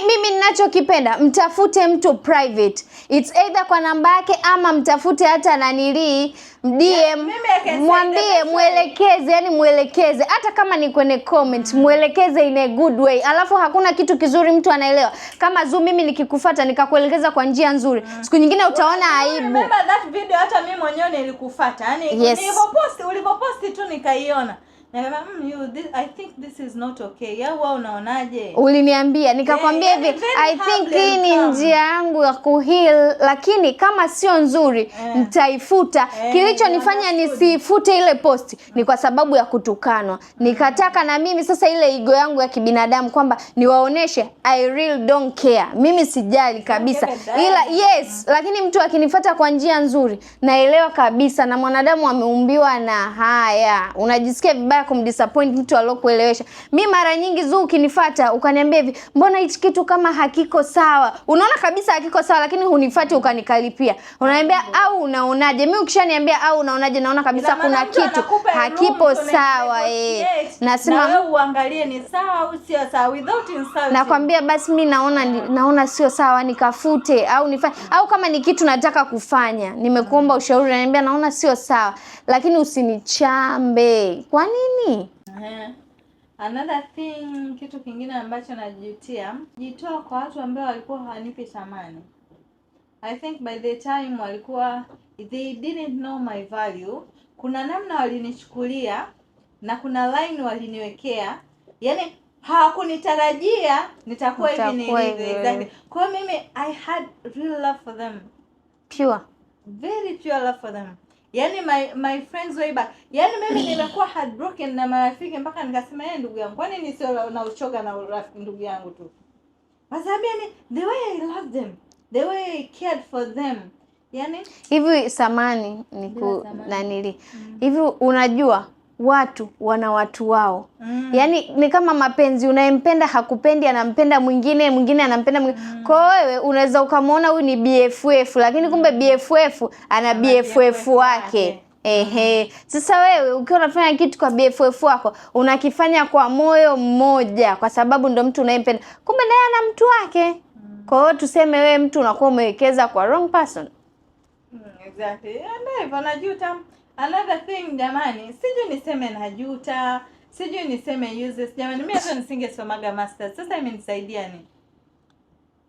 Mimi ninachokipenda, mtafute mtu private, it's either kwa namba yake ama mtafute hata nanilii DM, Mimi I can say mwambie, the best way. mwelekeze, yani mwelekeze hata kama ni kwenye comment, mwelekeze in a good way. Alafu hakuna kitu kizuri mtu anaelewa kama zu mimi nikikufuata nikakuelekeza kwa njia nzuri, siku nyingine utaona You aibu. remember that video, hata mimi mwenyewe nilikufuata. Yaani nilivyopost, ulivyoposti tu nikaiona. Nikasema, I think this is not okay." Au wewe unaonaje? Uliniambia, nikakwambia Eh, hivi, yani very I think humbly hii and ni calm. njia yangu ya kuheal, lakini kama sio nzuri nitaifuta. Kilichonifanya understood. nisifute ile post ni kwa sababu ya kutukanwa. Nikataka na mimi sasa ile ego yangu ya kibinadamu kwamba niwaoneshe I really don't care, mimi sijali kabisa, give a damn. ila yes, lakini mtu akinifuata kwa njia nzuri naelewa kabisa, na mwanadamu ameumbiwa na haya. Unajisikia vibaya kumdisappoint mtu aliokuelewesha. Mi mara nyingi zuu ukinifata ukaniambia hivi, mbona hichi kitu kama hakiko sawa, unaona kabisa hakiko sawa, lakini hunifati ukanikalipia, unaniambia au unaonaje? Mi ukishaniambia au unaonaje, naona kabisa Ina maana kuna mtu kitu anakupa room hakipo to sawa eh. negotiate, Nasema na wewe uangalie ni sawa au sio sawa without insulting. Nakwambia basi mi naona sio sawa, nikafute au nifanye, au kama ni kitu nataka kufanya nimekuomba ushauri, naniambia naona sio sawa, lakini usinichambe. Kwa nini? Ehe. Another thing, kitu kingine ambacho najutia, jitoa kwa watu ambao walikuwa hawanipi thamani. I think by the time walikuwa they didn't know my value. Kuna namna walinichukulia na kuna line waliniwekea, yaani hawakunitarajia nitakuwa hivi Utakuwa nilivyo. hivi. Exactly. Kwa hiyo mimi I had real love for them, Pure. very pure love for them. Yani my friends way back, yani mimi nimekuwa heartbroken na marafiki mpaka nikasema, yeye ndugu yangu, kwani ni sio na uchoga na urafiki ndugu yangu tu, kwa sababu yani the way I loved them, the way I cared for them, yani Hivi samani ni Bila ku samani. nanili hivi, unajua watu wana watu wao. Yaani ni kama mapenzi, unayempenda hakupendi, anampenda mwingine, mwingine anampenda mwingine. Kwa hiyo wewe unaweza ukamwona huyu ni BFF, lakini kumbe BFF ana BFF BFF wake. wake. Ehe. Sasa wewe ukiwa unafanya kitu kwa BFF wako, unakifanya kwa moyo mmoja kwa sababu ndo mtu unayempenda. Kumbe naye ana mtu wake. Kwa hiyo tuseme wewe mtu unakuwa umewekeza kwa wrong person. Exactly. Ndio hivyo najuta. Another thing jamani, sijui niseme najuta, sijui niseme useless. Jamani, mimi hata nisingesomaga masters. Sasa imenisaidia nini?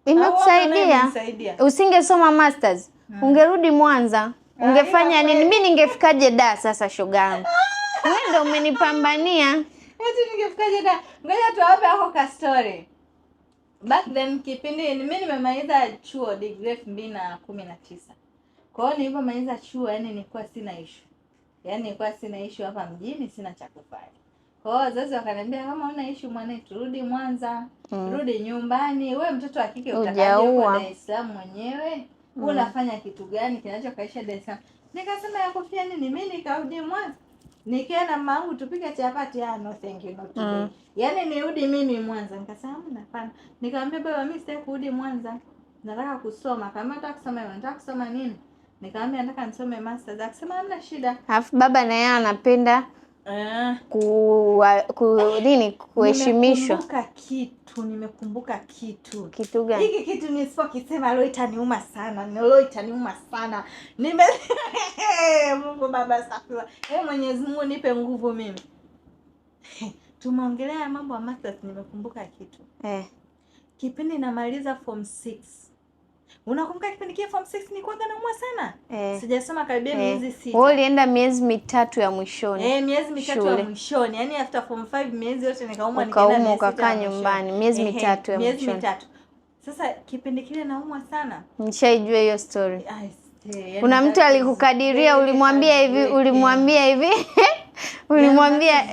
Imekusaidia. Imenisaidia. Usingesoma masters, ungerudi Mwanza, ungefanya ila nini? Mi ningefikaje da sasa, shogangu? Wewe ndo umenipambania. Eti ningefikaje da? Ngoja tuwape hako ka story. Back then kipindi mimi nimemaliza chuo degree 2019. Kwa hiyo nilipomaliza chuo, yani nilikuwa sina issue. Yaani nilikuwa sina issue hapa mjini, sina cha kufanya. Kwa hiyo wazazi wakaniambia, kama una issue mwanetu, rudi Mwanza, rudi nyumbani. We mtoto wa kike utakaje huko Hujaua. Dar es Salaam mwenyewe? Unafanya kitu gani kinachokaisha Dar es Salaam? Nikasema ya kufia nini? Mimi nikarudi Mwanza. Nikae na mama yangu tupike chapati. Ah, no thank you, not today. Yaani nirudi mimi Mwanza. Nikasema hamna, hapana. Nikamwambia baba, mimi sitaki kurudi Mwanza. Nataka kusoma. Kama nataka kusoma, nataka kusoma nini? Nikamwambia nataka nisome masters. Akasema hamna shida. Alafu baba na yeye anapenda ku nini, kuheshimishwa. Nimekumbuka kitu, nimekumbuka kitu. Kitu gani? Hiki kitu nisipokisema leo itaniuma sana, leo itaniuma sana. Nime Mungu Baba safi. Eh, Mwenyezi Mungu nipe nguvu mimi. Tumeongelea mambo ya masters, nimekumbuka kitu. Kipindi namaliza form 6. Unakumbuka kipindi kile form 6 nilikuwa naumwa sana? Sijasoma karibia miezi 6. Wewe ulienda miezi 3 ya mwishoni. Miezi 3 shule. Ya mwishoni. Yaani after form 5 miezi yote nikaumwa, Ukaumwa, nikaenda miezi 6 ukakaa ya mwishoni. nyumbani, miezi 3 ya miezi mwishoni. 3. Sasa kipindi kile naumwa sana. Nishaijua hiyo story. Ai, Kuna mtu alikukadiria, ulimwambia hivi, ulimwambia hivi. Ulimwambia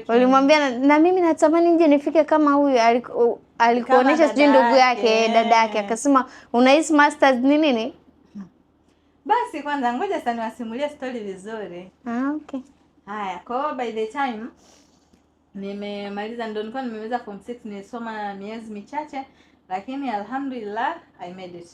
ulimwambia na mimi natamani nje nifike kama huyu. Alikuonesha sijui ndugu yake, dada yake, akasema unahisi masters ni nini? Basi kwanza ngoja sasa niwasimulie story vizuri. Okay. Haya, kwa hiyo by the time nimemaliza, ndio nilikuwa nimemaliza form 6, nilisoma miezi michache, lakini alhamdulillah I made it.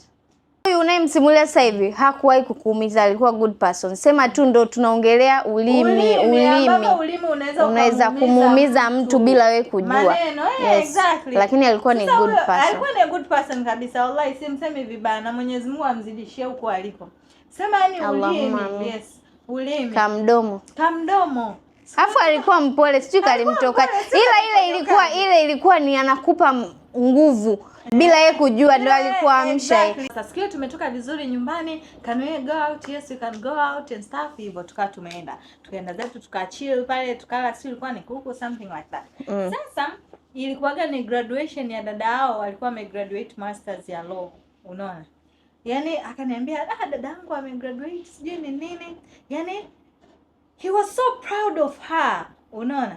Huyu unayemsimulia sasa hivi hakuwahi kukuumiza, alikuwa good person. Sema tu ndo tunaongelea ulimi, ulimi. Ulimi unaweza kumuumiza mtu bila wewe kujua. Maneno, yes. Exactly. Lakini alikuwa ni sasa good person. Alikuwa ni good person kabisa. Wallahi simsemi vibaya, na Mwenyezi Mungu amzidishie huko aliko. Sema yani ulimi, yes. Ulimi. Kamdomo. Kamdomo. Afu alikuwa mpole, sijui kalimtoka. Ila ile ilikuwa ni anakupa nguvu bila yeye kujua, ndo alikuwa amsha. Exactly. Sasa siku tumetoka vizuri nyumbani, can we go out? Yes, we can go out and stuff. Hivyo tukawa tumeenda. Tukaenda zetu tuka chill pale, tukala, sio ilikuwa ni kuku something like that. Sasa ilikuwaga ni graduation ya dada yao, alikuwa amegraduate masters ya law, unaona? Yaani akaniambia, dada yangu amegraduate sijui ni nini. Yaani he was so proud of her, unaona?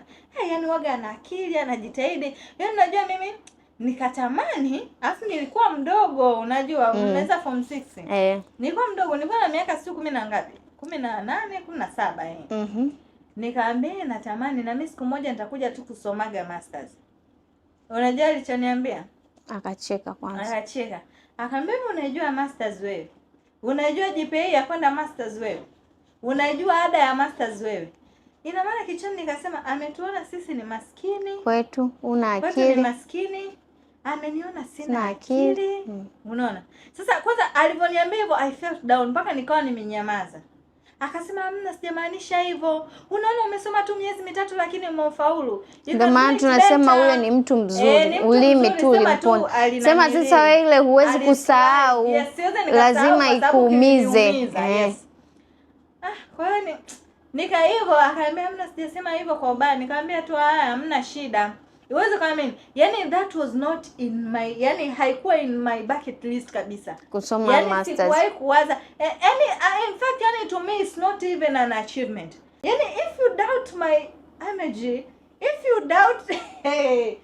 Yaani waga ana akili, anajitahidi. Yaani unajua mimi nikatamani, afu nilikuwa mdogo, unajua, unaweza form 6. Nilikuwa mdogo, nilikuwa na miaka sio 10 na ngapi? 18, 17 Nikaambia natamani na mimi siku moja nitakuja tu kusomaga masters. Unajua alichoniambia? Akacheka kwanza. Akacheka. Akaambia unajua masters wewe? Unajua GPA ya kwenda masters wewe? Unajua ada ya masters wewe? Ina maana kichwani nikasema ametuona sisi ni maskini. Kwetu una akili. Kwetu ni maskini. Ameniona sina akili. Unaona? Sasa kwanza alivoniambia hivyo I felt down mpaka nikawa nimenyamaza. Akasema hamna, sijamaanisha hivyo. Unaona umesoma tu miezi 3 lakini umefaulu. Ndio maana tunasema huyo ni mtu mzuri. Ulimi tu ulimponda. Sema sasa wewe ile huwezi kusahau. Yes, lazima ikuumize. Yes. Kwa hiyo nika hivyo akaambia hamna, sijasema hivyo kwa ubaya. Nikamwambia tu haya hamna shida. Iweze kuamini. Yaani that was not in my, yani haikuwa in my bucket list kabisa. Kusoma yani, masters. Sikuwahi kuwaza. Yani in fact yani to me it's not even an achievement. Yani if you doubt my energy, if you doubt hey,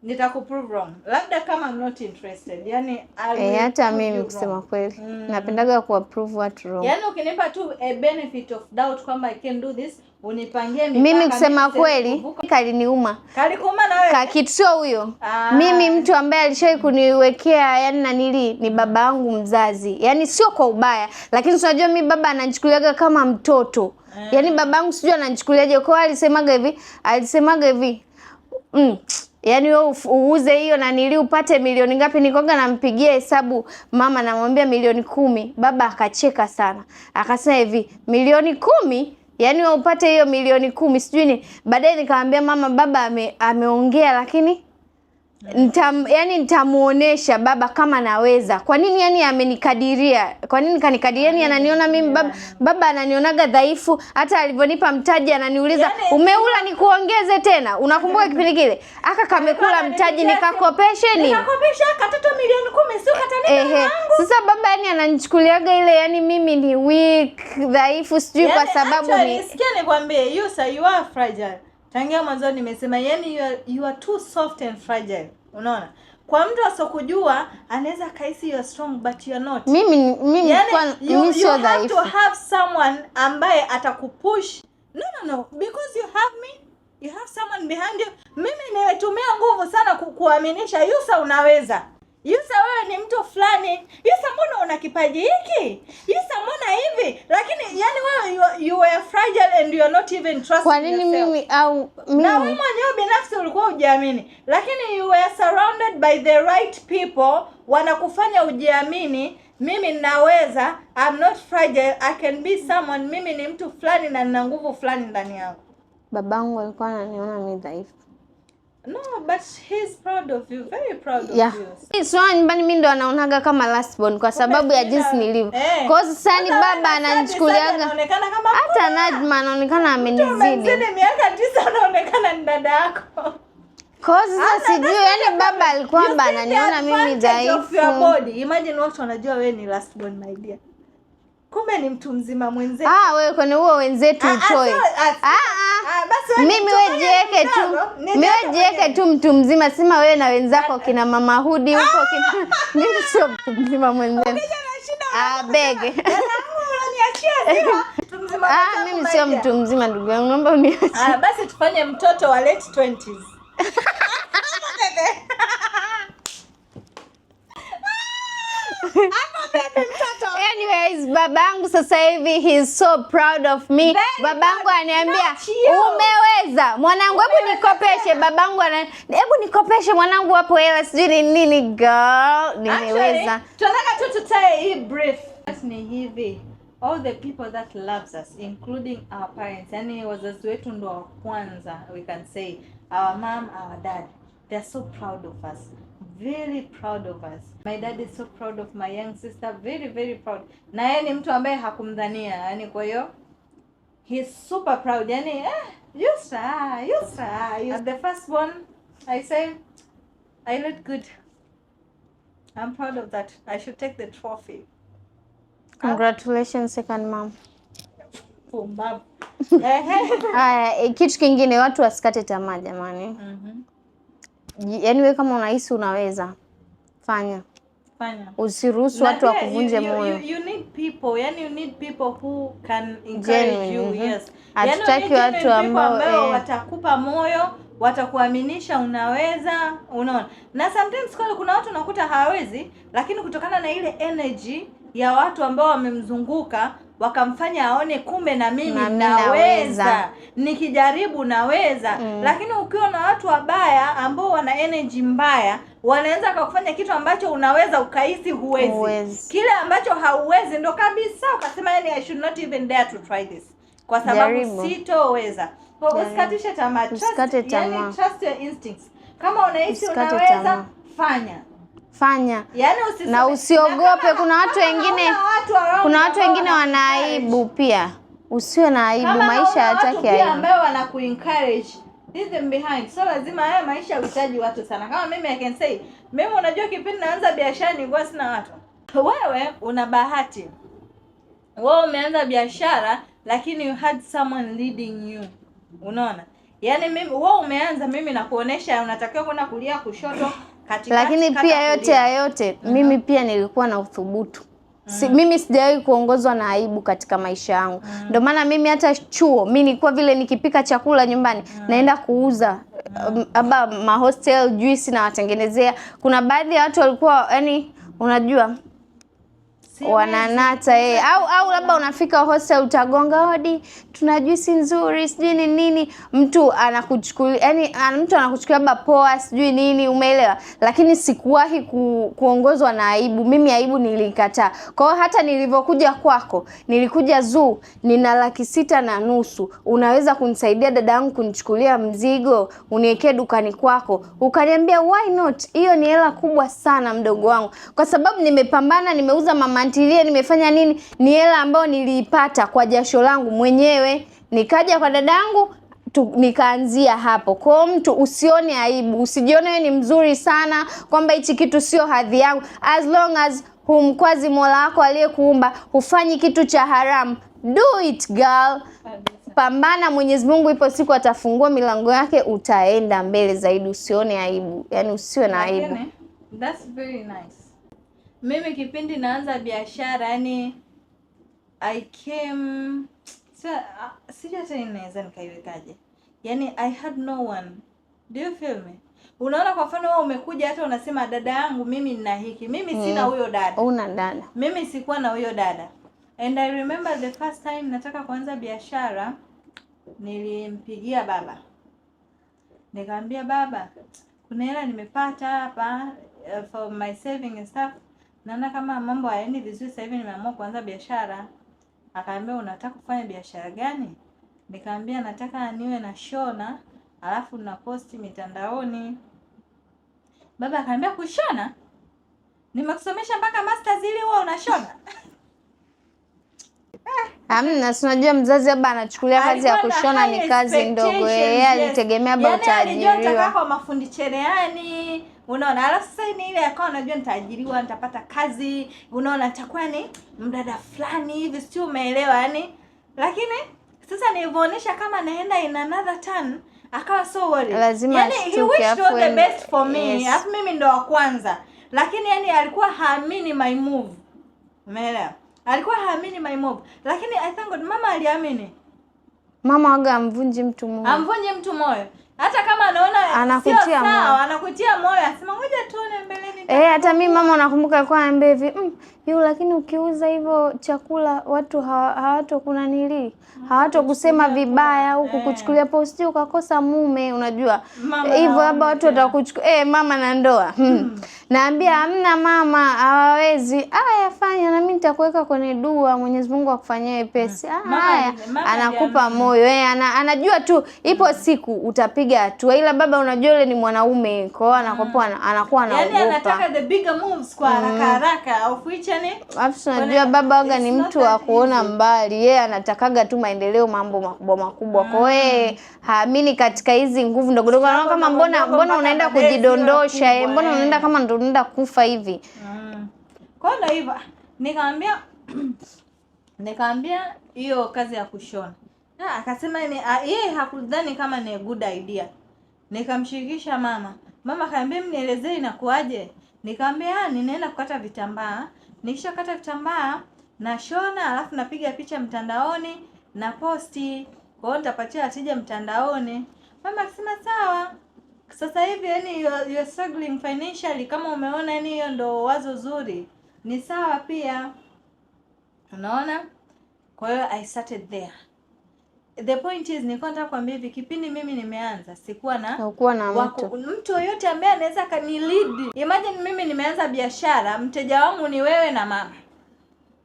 nitakuprove wrong. Labda kama I'm not interested. Yani hata mimi kusema kweli napendaga kuapprove watu wrong. Yani ukinipa tu a benefit of doubt kwamba I can do this, unipangie mipaka. Mimi kusema kweli kaliniuma. Kalikuuma na wewe? Kakitu sio huyo. Mimi mtu ambaye alishawahi kuniwekea yani nanili ni baba yangu mzazi. Yani sio kwa ubaya, lakini unajua mimi baba ananichukuliaga kama mtoto. Yaani babangu sijui ananichukuliaje. Kwa hiyo alisemaga hivi. Yaani wewe uuze hiyo na nili upate milioni ngapi? Nikoga nampigia hesabu mama, namwambia milioni 10. Baba akacheka sana. Akasema hivi, milioni 10? Yaani wewe upate hiyo milioni 10 sijui ni. Baadaye nikamwambia mama, baba ameongea lakini yani nitamuonesha baba kama naweza. Kwa nini yani amenikadiria? Kwa nini kanikadiria? Yani ananiona mimi baba ananionaga dhaifu. Hata alivyonipa mtaji ananiuliza yani, umeula nikuongeze tena? Unakumbuka kipindi kile? Aka kamekula mtaji nikakopeshe nini? Nikakopesha katoto milioni 10 sio katanipa wangu. Sasa baba yani ananichukuliaga ile yani mimi ni weak, dhaifu sijui yani, kwa sababu ni sikia nikwambie, you sir, you are fragile. Tangia mwanzo nimesema yani you are too soft and fragile. Unaona? Kwa mtu asokujua anaweza kahisi you are strong but you are not. Mimi yani, kwa mimi sio dhaifu. You have to have someone ambaye atakupush. No, because you have me, you have someone behind you. Mimi nimetumia nguvu sana kuaminisha Yusa unaweza. Yusa wewe ni mtu fulani. Yusa mbona una kipaji hiki? Yusa mbona hivi? Lakini yani wewe you were fragile and you are not even trusting. Kwa nini mimi au mimi? Na wewe mwenyewe binafsi ulikuwa hujiamini. Lakini you were surrounded by the right people wanakufanya ujiamini. Mimi ninaweza, I'm not fragile, I can be someone. Mimi ni mtu fulani na nina nguvu fulani ndani yangu. Babangu alikuwa ananiona mimi dhaifu. No, but he's proud of you, very proud of you. Sio nyumbani mimi ndo anaonaga kama last born kwa sababu ya jinsi nilivyo. Kwa hiyo sasa ni baba ananichukuliaga. Anaonekana kama hata Najma anaonekana amenizidi. Umemzidi miaka 9, anaonekana ni dada yako. Kwa hiyo sasa sijui, yani baba alikuwa ananiona mimi dhaifu. Imagine watu wanajua wewe ni last born, my dear. Kumbe ni mtu mzima mwenzetu. Wewe kwani huo wenzetu utoe. Mimi wewe jiweke tu. Mimi wewe jiweke tu mtu mzima, sema wewe na wenzako kina Mama Hudi huko kina. Mimi sio mtu mzima mwenzenu. Bege. Mimi sio mtu mzima ndugu yangu, naomba uniache. Basi tufanye mtoto wa late 20s. Anyways, babangu sasa hivi he is so proud of me. Babangu ananiambia umeweza mwanangu, hebu nikopeshe. Babangu hebu nikopeshe mwanangu hapo hela sijui ni nini. Girl, nimeweza. Tunataka tu tutae hii brief. Ni hivi, all the people that loves us including our parents, yani wazazi wetu ndo wa kwanza, we can say our mom, our dad, they are so proud of us. Very proud of us. My dad is so proud of my young sister, very very proud. Na yeye ni mtu ambaye hakumdhania, yani kwa hiyo he's super proud. Yani Yusra, Yusra. The first one, I say I look good. I'm proud of that. I should take the trophy. Congratulations second mom. Pumbavu. Haya, kitu kingine, watu wasikate tamaa jamani. Yaani wewe kama unahisi unaweza, fanya. Usiruhusu watu wakuvunje moyo. You need people, yani you need people who can encourage you. Yes. Hatutaki watu ambao watakupa moyo, watakuaminisha unaweza, unaona. Na sometimes kwa kuna watu unakuta hawawezi, lakini kutokana na ile energy ya watu ambao wamemzunguka wakamfanya aone kumbe na mimi naweza, nikijaribu naweza. Lakini ukiwa na watu wabaya ambao wana energy mbaya, wanaweza kukufanya kitu ambacho unaweza ukahisi huwezi. Kile ambacho hauwezi ndo kabisa ukasema yani I should not even dare to try this, kwa sababu sitoweza. Kwa usikatishe tamaa. Yani trust your instincts. Kama unahisi unaweza, fanya. Fanya. Yani na usiogope. Kuna watu wengine, kuna watu wengine wana aibu pia. Usiwe na aibu, maisha hayataki aibu. Ambao wanaku encourage, leave them behind. So lazima haya maisha uhitaji watu sana. Kama mimi I can say, mimi unajua kipindi naanza biashara nilikuwa sina watu. Wewe una bahati. Wewe umeanza biashara lakini you had someone leading you. Unaona? Yani mimi wewe umeanza, mimi nakuonesha unatakiwa kwenda kulia, kushoto, katikati. Lakini pia yote ya yote, mimi pia nilikuwa na uthubutu. Mimi sijawahi kuongozwa na aibu katika maisha yangu. Ndio maana mimi hata chuo, mimi nilikuwa vile nikipika chakula nyumbani, naenda kuuza aba ma hostel juice na watengenezea. Kuna baadhi ya watu walikuwa yani unajua wananata au labda unafika hostel utagonga hodi, tuna juisi nzuri sijui ni nini, mtu anakuchukulia yani mtu anakuchukulia labda poa sijui nini, umeelewa. Lakini sikuwahi kuongozwa na aibu. Mimi aibu nilikataa. Kwa hiyo hata nilivyokuja kwako, nilikuja zoo nina 650,000, unaweza kunisaidia dada yangu kunichukulia mzigo uniwekee dukani kwako? Ukaniambia why not, hiyo ni hela kubwa sana mdogo wangu, kwa sababu nimepambana, nimeuza mama ntilie, nimefanya nini, ni hela ambayo niliipata kwa jasho langu mwenyewe. Nikaja kwa dadangu nikaanzia hapo. Kwa mtu usione aibu, usijione wewe ni mzuri sana kwamba hichi kitu sio hadhi yangu. As long as humkwazi Mola wako aliyekuumba, hufanyi kitu cha haramu, do it girl. Pambana, Mwenyezi Mungu ipo siku atafungua milango yake, utaenda mbele zaidi. Usione aibu, yani usiwe na aibu. That's very nice. Mimi kipindi naanza biashara, yani I came, sija tena naweza nikaiwekaje, yani I had no one. Do you feel me? Unaona, kwa mfano wewe umekuja hata unasema dada yangu mimi nina hiki, mimi sina huyo dada. Una dada. Mimi sikuwa na huyo dada. And I remember the first time nataka kuanza biashara, nilimpigia baba. Nikamwambia baba, kuna hela nimepata hapa for my saving and stuff. Naona kama mambo hayaendi vizuri sasa hivi, nimeamua kuanza biashara. Akaambia unataka kufanya biashara gani? Nikamwambia nataka niwe na shona alafu na post mitandaoni. Baba akaniambia, kushona? Nimekusomesha mpaka masters ili huwa unashona? Hamna, si unajua mzazi labda anachukulia kazi ya Alikuwa na kushona ni high kazi ndogo. expectations, Yeye yes. alitegemea labda Yaani alijua nitakaa utaajiriwa. kwa mafundi cherehani, unaona. Alafu sasa ni ile akawa anajua nitaajiriwa, nitapata kazi, unaona, nitakuwa ni mdada fulani hivi, sio, umeelewa yani. Lakini sasa nilivyoonyesha kama naenda in another turn, akawa so worried. Lazima Yani, he ashtuke, wished all the afu best for me. yes. Alafu mimi ndo wa kwanza, lakini yani alikuwa haamini my move, umeelewa? Alikuwa haamini my move, lakini I thank God mama aliamini. Mama waga amvunji mtu moyo. Amvunje mtu moyo hata kama anaona Anakutia sio moyo. sawa, anakutia moyo, asema ngoja tuone mbeleni. Eh, hata mimi mama nakumbuka alikuwa ananiambia hivi, yu lakini ukiuza hivyo chakula watu hawato kunanili, hawato kusema vibaya au kukuchukulia poa, usije ukakosa mume, unajua. Mama Hivyo na labda watu waume tena. watakuchukua mama na ndoa. Naambia hamna mama, hawawezi. Aya, fanya na mimi nitakuweka kwenye dua, Mwenyezi Mungu akufanyie wepesi. Ah, Mama haya, mama anakupa aliamini. moyo. Eh, anajua tu ipo siku utapiga hatua. Ila baba unajua yule ni mwanaume, kwa hiyo anakuwa anakuwa Yani anaogopa. anataka the bigger moves kwa haraka haraka, of which yani Alafu unajua baba waga ni It's not mtu wa that kuona easy. mbali, yeye anatakaga tu maendeleo, mambo makubwa makubwa. Kwa hiyo yeye haamini katika hizi nguvu ndogo ndogo. Anaona kama ndogo mbona ndogo mbona mpaka unaenda baadaye ziwe kujidondosha, kubwa, mbona eh. unaenda kama ndo unaenda kufa hivi. Kwa hiyo ndo hivyo nikamwambia hiyo kazi ya kushona. Ah, akasema ni yeye hakudhani kama ni a good idea. Nikamshirikisha mama. Mama akaniambia mnielezee inakuaje? Nikamwambia ninaenda kukata vitambaa. Nikishakata vitambaa nashona, alafu napiga picha mtandaoni na post. Kwa hiyo nitapatia wateja mtandaoni. Mama akasema sawa. Sasa hivi yani you are struggling financially, kama umeona yani hiyo ndo wazo zuri, ni sawa pia. Unaona? Kwa hiyo I started there. The point is nilikuwa nataka kuambia hivi, kipindi mimi nimeanza sikuwa na Haukuwa na wako, mtu. mtu yoyote ambaye anaweza kanilead. Imagine mimi nimeanza biashara, mteja wangu ni wewe na mama,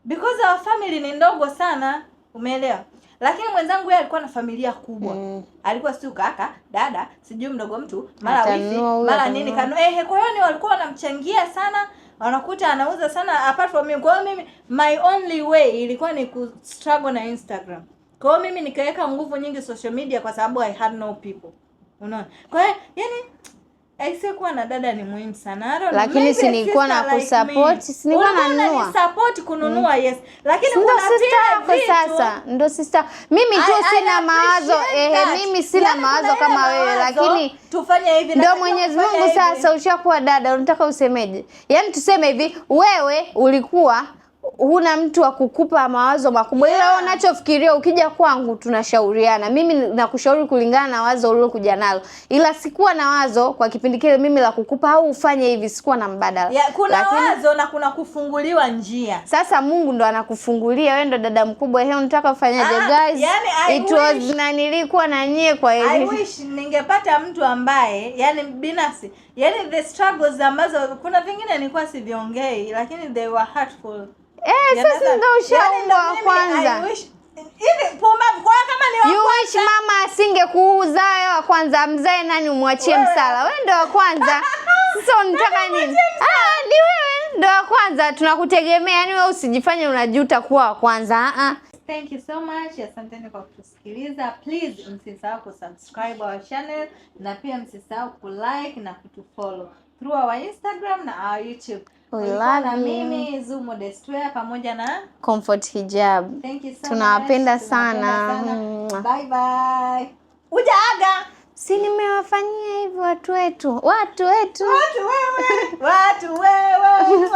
because our family ni ndogo sana, umeelewa? Lakini mwenzangu yeye alikuwa na familia kubwa. Alikuwa sio kaka, dada, sijui mdogo mtu, mara wifi, Atanunua huyu, mara nini atanunua. kanu ehe. Kwa hiyo ni walikuwa wanamchangia sana, wanakuta anauza sana apart from me. Kwa hiyo mimi my only way ilikuwa ni ku struggle na Instagram. Kwa hiyo mimi nikaweka nguvu nyingi social media kwa sababu I had no people. Unaona? Kwa hiyo yani aisee, kuwa na dada ni muhimu sana. I don't know, Lakini maybe si a nilikuwa sister na like kusupport, me. si nilikuwa Ulikuwa nanunua. unanisupport kununua, yes. Lakini Ndo kuna sister vile yako vitu sasa, ndo sister. Mimi tu I sina mawazo appreciate ehe, that. mimi sina Yaani kuna mawazo ile kama wewe, mawazo, lakini tufanye hivi, ndo natakiwa Mwenyezi kufanya Mungu hivi. sasa, ushakuwa dada, unataka usemeje? Yaani tuseme hivi, wewe ulikuwa huna mtu wa kukupa mawazo makubwa, ila wewe unachofikiria ukija kwangu tunashauriana. Mimi nakushauri kulingana na wazo ulilokuja nalo, ila sikuwa na wazo kwa kipindi kile mimi la kukupa au ufanye hivi, sikuwa na mbadala. Ya, kuna Lakini- wazo na kuna kufunguliwa njia. Sasa Mungu ndo anakufungulia, wewe ndo dada mkubwa. Ehe, unataka ufanyaje? Ah, Guys, yani I it was wish- na nilikuwa na nyie kwa I hivi. wish ningepata mtu ambaye yani binafsi, yani the struggles ambazo kuna vingine nilikuwa siviongei, lakini they were hurtful. Eh, sasa ndo Yani ndo ushaungwa wa mimi, kwanza. I wish hivi pumbavu kwa kama ni wa You wish mama asingekuuzaa wewe wa kwanza, mzae nani umwachie Wewe. msala? Wewe ndo wa kwanza. Sasa unataka nini? Ah, ni wewe ndo wa kwanza, tunakutegemea. Yani wewe usijifanye unajuta kuwa wa kwanza. Ah, ah. Thank you so much. Asanteni kwa kutusikiliza. Please msisahau kusubscribe our channel na pia msisahau kulike na kutufollow through our Instagram na our YouTube. We Ulikuwa love na you. mimi Zumo Destware pamoja na Comfort Hijab. Thank you so Tunawapenda much. Tunawapenda sana. Mwah. Bye bye. Ujaaga. Si nimewafanyia hivi watu wetu, watu wetu. Watu wewe. Watu wewe.